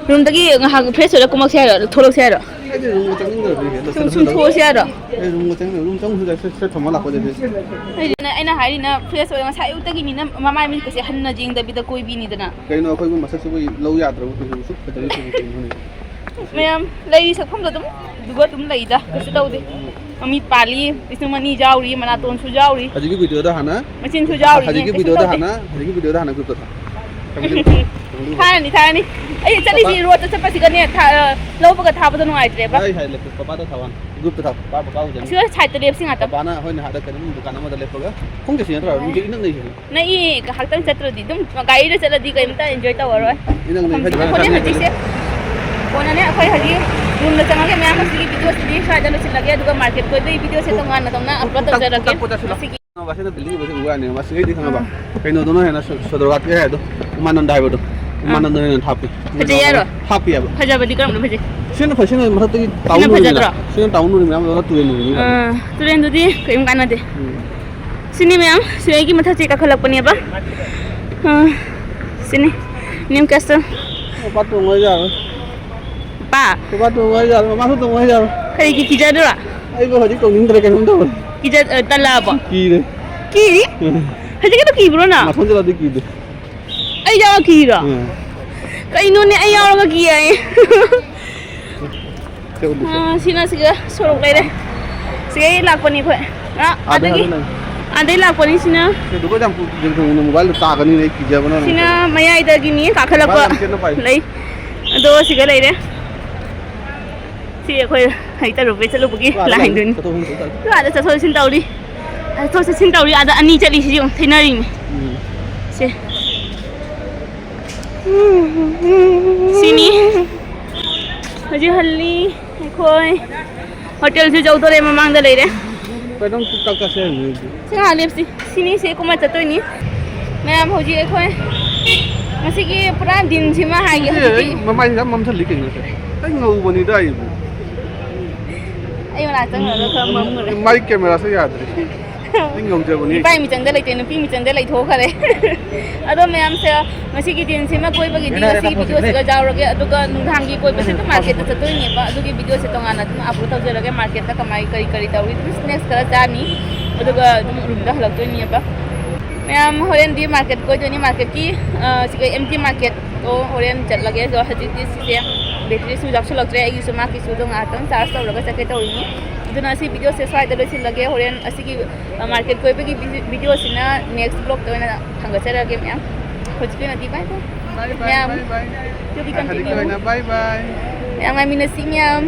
ꯔꯨꯝꯗꯒꯤ ꯉꯥꯏꯍꯥꯛ ꯐ꯭ꯔꯦꯁ ꯑꯣꯏꯔ ꯀꯨꯝꯃꯛꯁꯦ ꯍꯥꯏꯔꯣ? ꯊꯣꯛꯂꯛꯁꯦ ꯍꯥꯏꯔꯣ? ꯑꯩꯗꯤ ꯔꯨꯝꯒ ꯆꯪꯅꯤꯡꯗ꯭ꯔꯕꯅꯤ꯫ ꯁꯨꯝ, ꯁꯨꯝ ꯊꯣꯛꯑꯁꯦ ꯍꯥꯏꯔꯣ? ꯑꯩ ꯔꯨꯝꯒ ꯆꯪꯅꯤꯡꯗ꯭ꯔꯕ꯫ ꯔꯨꯝ ꯆꯪꯉꯨꯁꯤꯗ ꯁꯠ, ꯁꯠ ꯊꯝꯃ ꯂꯥꯛꯄꯗꯗꯤ꯫ ꯑꯩꯅ, ꯑꯩꯅ ꯍꯥꯏꯔꯤꯅ ꯐ꯭ꯔꯦꯁ ꯑꯣꯏꯔ ꯉꯁꯥꯏ ꯑꯌꯨꯛꯇꯒꯤꯅꯤꯅ ꯃꯃꯥꯏ ꯃꯃꯤꯠꯀꯁꯦ ꯍꯟꯅ ꯌꯦꯡꯗꯕꯤꯗ ꯀꯣꯏꯕꯤꯅꯤꯗꯅ꯫ ꯀꯩꯅꯣ ꯑꯩꯈꯣꯏꯕꯨ ꯃꯁꯛꯁꯤꯕꯨ ꯂꯧ ꯌꯥꯗ꯭ꯔꯕ? ꯀꯩꯅꯣ ꯁꯨꯛ ꯐꯖꯔꯤꯁꯤꯕꯨ ꯀꯩꯅꯣꯅꯦ? ꯃꯌꯥꯝ ꯂꯩꯔꯤ ꯁꯛꯐꯝꯗꯣ ꯑꯗꯨꯝ ꯑꯗꯨꯒ ꯑꯗꯨꯝ ꯂꯩꯗ, ꯀꯩꯁꯨ ꯇꯧꯗꯦ꯫ ꯃꯃꯤꯠ ꯄꯥꯜꯂꯤ, ꯄꯤꯁꯨꯝ ꯑꯅꯤ ꯌꯥꯎꯔꯤ, ꯃꯅꯥꯇꯣꯟꯁꯨ ꯌꯥꯎꯔꯤ꯫ ꯍꯧꯖꯤꯛꯀꯤ ꯚꯤꯗꯤꯑꯣꯗ ꯍꯥꯟꯅ, ꯃꯆꯤꯟꯁꯨ ꯌꯥꯎꯔꯤꯅꯦ, ꯍꯧꯖꯤꯛꯀꯤ ꯀꯩꯁꯨ ꯚꯤꯗꯤꯑꯣꯗ ꯇꯧꯗꯦ꯫ ꯍꯥꯟꯅ, ꯍꯧꯖꯤꯛꯀꯤ ꯚꯤꯗꯤꯑꯣꯗ ꯍꯥꯟꯅ ꯒ꯭ꯔꯨꯞꯇ ꯊꯥ-, ꯊꯥꯔꯅꯤ, ꯊꯥꯔꯅꯤ꯫ ꯑꯩ ꯆꯠꯂꯤꯁꯤ ꯄꯄꯥ- ꯔꯣꯗꯇ ꯆꯠꯄꯁꯤꯒꯅꯦ, ꯊꯥ-, ꯑ, ꯂꯧꯕꯒ ꯊꯥꯕꯗꯣ ꯅꯨꯡꯉꯥꯏꯇ꯭ꯔꯦꯕ꯫ ꯑꯩ ꯍꯥꯏ ꯂꯩ, ꯄꯄꯥꯗ ꯊꯥꯎ ꯍꯥꯟꯅ, ꯒ꯭ꯔꯨꯞꯇ ꯊꯥꯎ, ꯄꯄꯥ ꯄꯀꯥ ꯎꯖꯅꯤ꯫ ꯁꯤꯒ ꯁꯥꯏꯗꯠꯇ ꯂꯦꯞꯁꯤ ꯉꯥꯛꯇ꯫ ꯄꯄꯥꯅ ꯑꯩꯈꯣꯏꯅ ꯍꯥꯗ ꯀꯩꯅꯣꯝ ꯗꯨꯀꯥꯟ ꯑꯃꯗ ꯂꯦꯞꯄꯒ, ꯈꯣꯡ ꯆꯠꯁꯤ ꯅꯠꯇ꯭ꯔꯣ? ꯍꯣꯏ꯫ ꯍꯧꯖꯤꯛ ꯏꯅꯛ ꯅꯛꯏꯁꯤꯅꯦ꯫ ꯅꯛꯏ, ꯉꯥꯏꯍꯥꯛꯇꯪ ꯆꯠꯇ꯭ꯔꯗꯤ ꯑꯗꯨꯝ ꯒꯥꯔꯤꯗ ꯆꯠꯂꯗꯤ ꯀꯩꯝꯇ ꯏꯟꯖꯣꯏ ꯇꯧꯔꯔꯣꯏ꯫ ꯏꯅꯛ ꯅꯛꯏ, ꯃꯐꯝꯁꯤꯗ ꯍꯣꯔꯦꯟ ꯍꯧꯖꯤꯛꯁꯦ꯫ ꯀꯣꯟꯅꯅꯦ ꯑꯩꯈꯣꯏ ꯍꯧꯖꯤꯛ ꯔꯨꯝꯗ ꯆꯪꯉꯒꯦ, ꯃꯌꯥꯝ ꯉꯁꯤꯒꯤ ꯚꯤꯗꯤꯑꯣꯁꯤꯗꯤ ꯁ꯭ꯋꯥꯏꯗ ꯂꯣꯏꯁꯤꯜꯂꯒꯦ, ꯑꯗꯨꯒ ꯃꯥꯔꯀꯦꯠ ꯀꯣꯏꯕꯒꯤ ꯚꯤꯗꯤꯑꯣꯁꯦ ꯇꯣꯉꯥꯟꯅ ꯇꯧꯅ ꯑꯞꯂꯣꯗ ꯇꯧꯖꯔꯛꯀꯦ꯫ ꯉꯁꯤꯒꯤ ꯕꯥꯁꯤꯅ ꯕꯤꯜꯗꯤꯡ ꯎꯕꯁꯦ ꯎꯕ ꯋꯥꯅꯦ, ꯃꯁꯤꯒꯩꯗꯤ ꯈꯪꯉꯕ? ꯑꯥ꯫ ꯀꯩꯅꯣꯗꯨꯅ ꯍꯦꯟꯅ ꯁꯣ-, ꯁꯣꯗꯣꯒꯥꯠꯀꯤ ꯍꯥꯏꯗꯣ, ꯎꯃꯥꯅꯟꯗ ꯍꯥꯏꯕꯗꯣ, ꯑꯥ꯫ ꯎꯃꯥꯅꯟꯗꯅ ꯍꯦꯟꯅ ꯊꯥꯞꯄꯤ꯫ ꯐꯖꯩ ꯍꯥꯏꯔꯣ? ꯊꯥꯞꯄꯤ ꯍꯥꯏꯕ꯫ ꯐꯖꯕꯗꯤ ꯀꯔꯝꯕꯅ ꯐꯖꯩ? ꯁꯤꯅ ꯐꯩ, ꯁꯤꯅ ꯃꯊꯛꯇꯒꯤ ꯇꯥꯎꯟ ꯁꯤꯅ ꯎꯔꯤꯃꯤꯅ꯫ ꯐꯖꯗ꯭ꯔꯣ? ꯁꯤꯅ ꯇꯥꯎꯟ ꯎꯔꯤꯃꯤꯅ, ꯑꯃꯗꯨꯅ ꯇꯨꯔꯦꯜ ꯎꯔꯤꯃꯤꯅ꯫ ꯑꯥ, ꯇꯨꯔꯦꯜꯗꯨꯗꯤ ꯀꯔꯤꯝ ꯀꯥꯟꯅꯗꯦ꯫ ꯎꯝ꯫ ꯁꯤꯅꯤ ꯃꯌꯥꯝ, ꯁꯤꯗꯒꯤ ꯃꯊꯛꯁꯦ ꯀꯥꯈꯠꯂꯛꯄꯅꯦꯕ꯫ ꯑꯥ, ꯁꯤꯅꯤ, ꯅ꯭ꯌꯨ ꯀꯦꯁꯜ꯫ ꯄꯄꯥ ꯇꯣꯡꯉ ꯌꯥꯔꯣꯏ꯫ ꯄꯥ? ꯄꯄꯥ ꯇꯣꯡꯉ ꯌꯥꯔꯣꯏ, ꯃꯃꯥꯁꯨ ꯇꯣꯡꯉ ꯌꯥꯔꯣꯏ꯫ ꯀꯔꯤꯒꯤ ꯀꯤꯖꯗ꯭ꯔꯣ? ꯑꯩꯕꯨ ꯍꯧꯖꯤꯛ ꯇꯣꯡꯅꯤꯡꯗ꯭ꯔꯦ, ꯀꯩꯅꯣꯝ ꯇꯧꯔꯦ꯫ ꯀꯤꯖ-, ꯑ, ꯇꯜꯂꯛꯑꯕꯣ? ꯀꯤꯔꯦ꯫ ꯀꯤꯔꯤ? ꯎꯝ꯫ ꯍꯧꯖꯤꯛꯀꯤꯗꯣ ꯀꯤꯕ꯭ꯔꯣ ꯅꯪ? ꯃꯊꯣꯟ ꯆꯠꯂꯗꯤ ꯀꯤꯗꯦ꯫ ꯑꯩ ꯌꯥꯎꯔ ꯀꯤꯔꯣ? ꯎꯝ꯫ ꯀꯩꯅꯣꯅꯦ, ꯑꯩ ꯌꯥꯎꯔꯒ ꯀꯤ ꯍꯥꯏꯌꯦ꯫ ꯆꯠꯂꯨꯁꯦ꯫ ꯑꯥ, ꯁꯤꯅ ꯁꯤꯒ ꯁꯣꯔꯣꯛ ꯂꯩꯔꯦ꯫ ꯁꯤꯒꯩ ꯂꯥꯛꯄꯅꯤ ꯑꯩꯈꯣꯏ꯫ ꯑꯥ, ꯑꯥꯗ ꯑꯥꯗꯒꯤ꯫ ꯍꯥꯏꯕ ꯂꯩ꯫ ꯑꯗꯩ ꯂꯥꯛꯄꯅꯤ ꯁꯤꯅ꯫ ꯀꯩꯗꯧꯕ ꯌꯥꯝ ꯀꯨꯏ-, ꯌꯥꯝ ꯀꯨꯏꯅ mobile ꯗꯣ ꯇꯥꯒꯅꯤ, ꯑꯩ ꯀꯤꯖꯕꯅ ꯂꯣꯏꯔꯦ꯫ ꯁꯤꯅ ꯃꯌꯥꯏꯗꯒꯤꯅꯤ ꯀꯥꯈꯠꯂꯛꯄ꯫ Mobile ꯌꯥꯝ ꯆꯦꯠꯅ ꯄꯥꯏ꯫ ꯂꯩ꯫ ꯑꯗꯣ ꯁꯤꯒ ꯂꯩꯔꯦ꯫ ꯁꯤ ꯑꯩꯈꯣꯏ ꯍꯩꯇꯔꯨꯕꯩ ꯆꯠꯂꯨꯕꯒꯤ ꯀꯥꯗ ꯂꯥꯏꯟꯗꯨꯅꯤ꯫ ꯆꯠꯊꯣꯛ ꯆꯠꯁꯤꯟ ꯇꯧꯔꯤ꯫ ꯑꯗꯣ ꯑꯥꯗ ꯆꯠꯊꯣꯛ ꯆꯠꯁꯤꯟ ꯇꯧꯔꯤ꯫ ꯑꯥꯗ ꯆꯠꯊꯣꯛ ꯆꯠꯁꯤꯟ ꯇꯧꯔꯤ꯫ ꯑꯥꯗ ꯑꯅꯤ ꯆꯠꯂꯤꯁꯤ ꯌꯦꯡꯉꯨ, ꯊꯩꯅꯔꯤꯅꯤ꯫ ꯎꯝ꯫ ꯁꯦ꯫ ꯁꯤꯅꯤ꯫ ꯍꯧꯖꯤꯛ ꯍꯜꯂꯤ ꯑꯩꯈꯣꯏ꯫ Hotel ꯁꯨ ꯌꯧꯗꯣꯔꯦ, ꯃꯃꯥꯡꯗ ꯂꯩꯔꯦ꯫ ꯀꯩꯅꯣꯝ ꯇꯛ ꯇꯛ ꯆꯥꯁꯦ ꯍꯥꯏꯕꯅꯤ ꯑꯩꯗꯤ꯫ ꯁꯤ ꯉꯥꯏꯍꯥꯛ ꯂꯦꯞꯁꯤ꯫ ꯁꯤꯅꯤ, ꯁꯤ ꯀꯨꯝꯃ ꯆꯠꯇꯣꯏꯅꯤ꯫ ꯃꯌꯥꯝ ꯍꯧꯖꯤꯛ ꯑꯩꯈꯣꯏ ꯉꯁꯤꯒꯤ ꯄꯨꯔꯥ ꯗꯤꯟꯁꯤꯃ ꯍꯥꯏꯒꯦ ꯁꯤꯗꯤ ꯍꯧꯖꯤꯛꯇꯤ꯫ ꯑꯩ ꯃꯃꯥꯏꯁꯦ ꯌꯥꯝ ꯃꯝꯁꯤꯜꯂꯤ ꯀꯩꯅꯣ ꯁꯦ? ꯑꯩ ꯉꯧꯕꯅꯤꯗ ꯑꯩꯕꯨ꯫ ꯑꯩ ꯃꯅꯥꯛ ꯆꯪꯉꯒ ꯈꯔ ꯃꯝꯃꯨꯔꯦ꯫ ꯃꯥꯏ camera ꯁꯦ ꯌꯥꯗ꯭ꯔꯦ꯫ ꯑꯩ ꯉꯧꯖꯕꯅꯤ꯫ ꯅꯨꯄꯥꯒꯤ ꯃꯤꯆꯪꯗ ꯂꯩꯇꯦ, ꯅꯨꯄꯤ ꯃꯤꯆꯪꯗ ꯂꯩꯊꯣꯛꯈ꯭ꯔꯦ꯫ ꯑꯗꯣ ꯃꯌꯥꯝꯁꯦ ꯉꯁꯤꯒꯤ ꯗꯤꯟꯁꯤꯃ ꯀꯣꯏꯕꯒꯤꯗꯤ ꯉꯁꯤꯒꯤ video ꯁꯤꯒ ꯌꯥꯎꯔꯒꯦ, ꯑꯗꯨꯒ ꯅꯨꯡꯗꯥꯡꯒꯤ ꯀꯣꯏꯕꯁꯦ ꯑꯗꯨꯝ market ꯇ ꯆꯠꯇꯣꯏꯅꯦꯕ, ꯑꯗꯨꯒꯤ video ꯁꯦ ꯇꯣꯉꯥꯟꯅ ꯑꯗꯨꯝ upload ꯇꯧꯖꯔꯒꯦ꯫ Market ꯇ ꯀꯃꯥꯏ ꯀꯔꯤ ꯀꯔꯤ ꯇꯧꯔꯤ, ꯑꯗꯨꯝ snacks ꯈꯔ ꯆꯥꯅꯤ, ꯑꯗꯨꯒ ꯑꯗꯨꯝ room ꯗ ꯍꯜꯂꯛꯇꯣꯏꯅꯦꯕ꯫ ꯃꯌꯥꯝ ꯍꯣꯔꯦꯟꯗꯤ market ꯀꯣꯏꯗꯣꯏꯅꯤ, market ꯀꯤ, ꯑ, ꯁꯤꯒ empty market ꯇꯣ ꯍꯣꯔꯦꯟ ꯆꯠꯂꯒꯦ꯫ ꯑꯗꯣ ꯍꯧꯖꯤꯛꯇꯤ ꯁꯤꯁꯦ battery ꯁꯨ ꯌꯥꯎꯁꯜꯂꯛꯇ꯭ꯔꯦ, ꯑꯩꯒꯤꯁꯨ ꯃꯥꯒꯤꯁꯨꯗꯣ ꯉꯥꯏꯍꯥꯛꯇꯪ charge ꯇꯧꯔꯒ ꯆꯠꯀꯦ ꯇꯧꯔꯤꯅꯤ꯫ ꯑꯗꯨꯅ ꯁꯤ video ꯁꯦ ꯁ꯭ꯋꯥꯏꯗ ꯂꯣꯏꯁꯤꯜꯂꯒꯦ꯫ ꯍꯣꯔꯦꯟ ꯑꯁꯤꯒꯤ, ꯑ, market ꯀꯣꯏꯕꯒꯤ vi-, video ꯁꯤꯅ next vlog ꯇ ꯑꯣꯏꯅ ꯊꯥꯡꯒꯠꯆꯔꯛꯑꯒꯦ ꯃꯌꯥꯝ꯫ ꯍꯧꯖꯤꯛꯀꯤ ꯑꯣꯏꯅꯗꯤ bye bye꯫ Bye bye, ꯃꯌꯥꯝ, bye bye꯫ To be ꯍꯧꯖꯤꯛꯀꯤ continued꯫ ꯑꯣꯏꯅ bye bye꯫ ꯃꯌꯥꯝ ꯉꯥꯏꯃꯤꯟꯅꯁꯤ ꯃꯌꯥꯝ꯫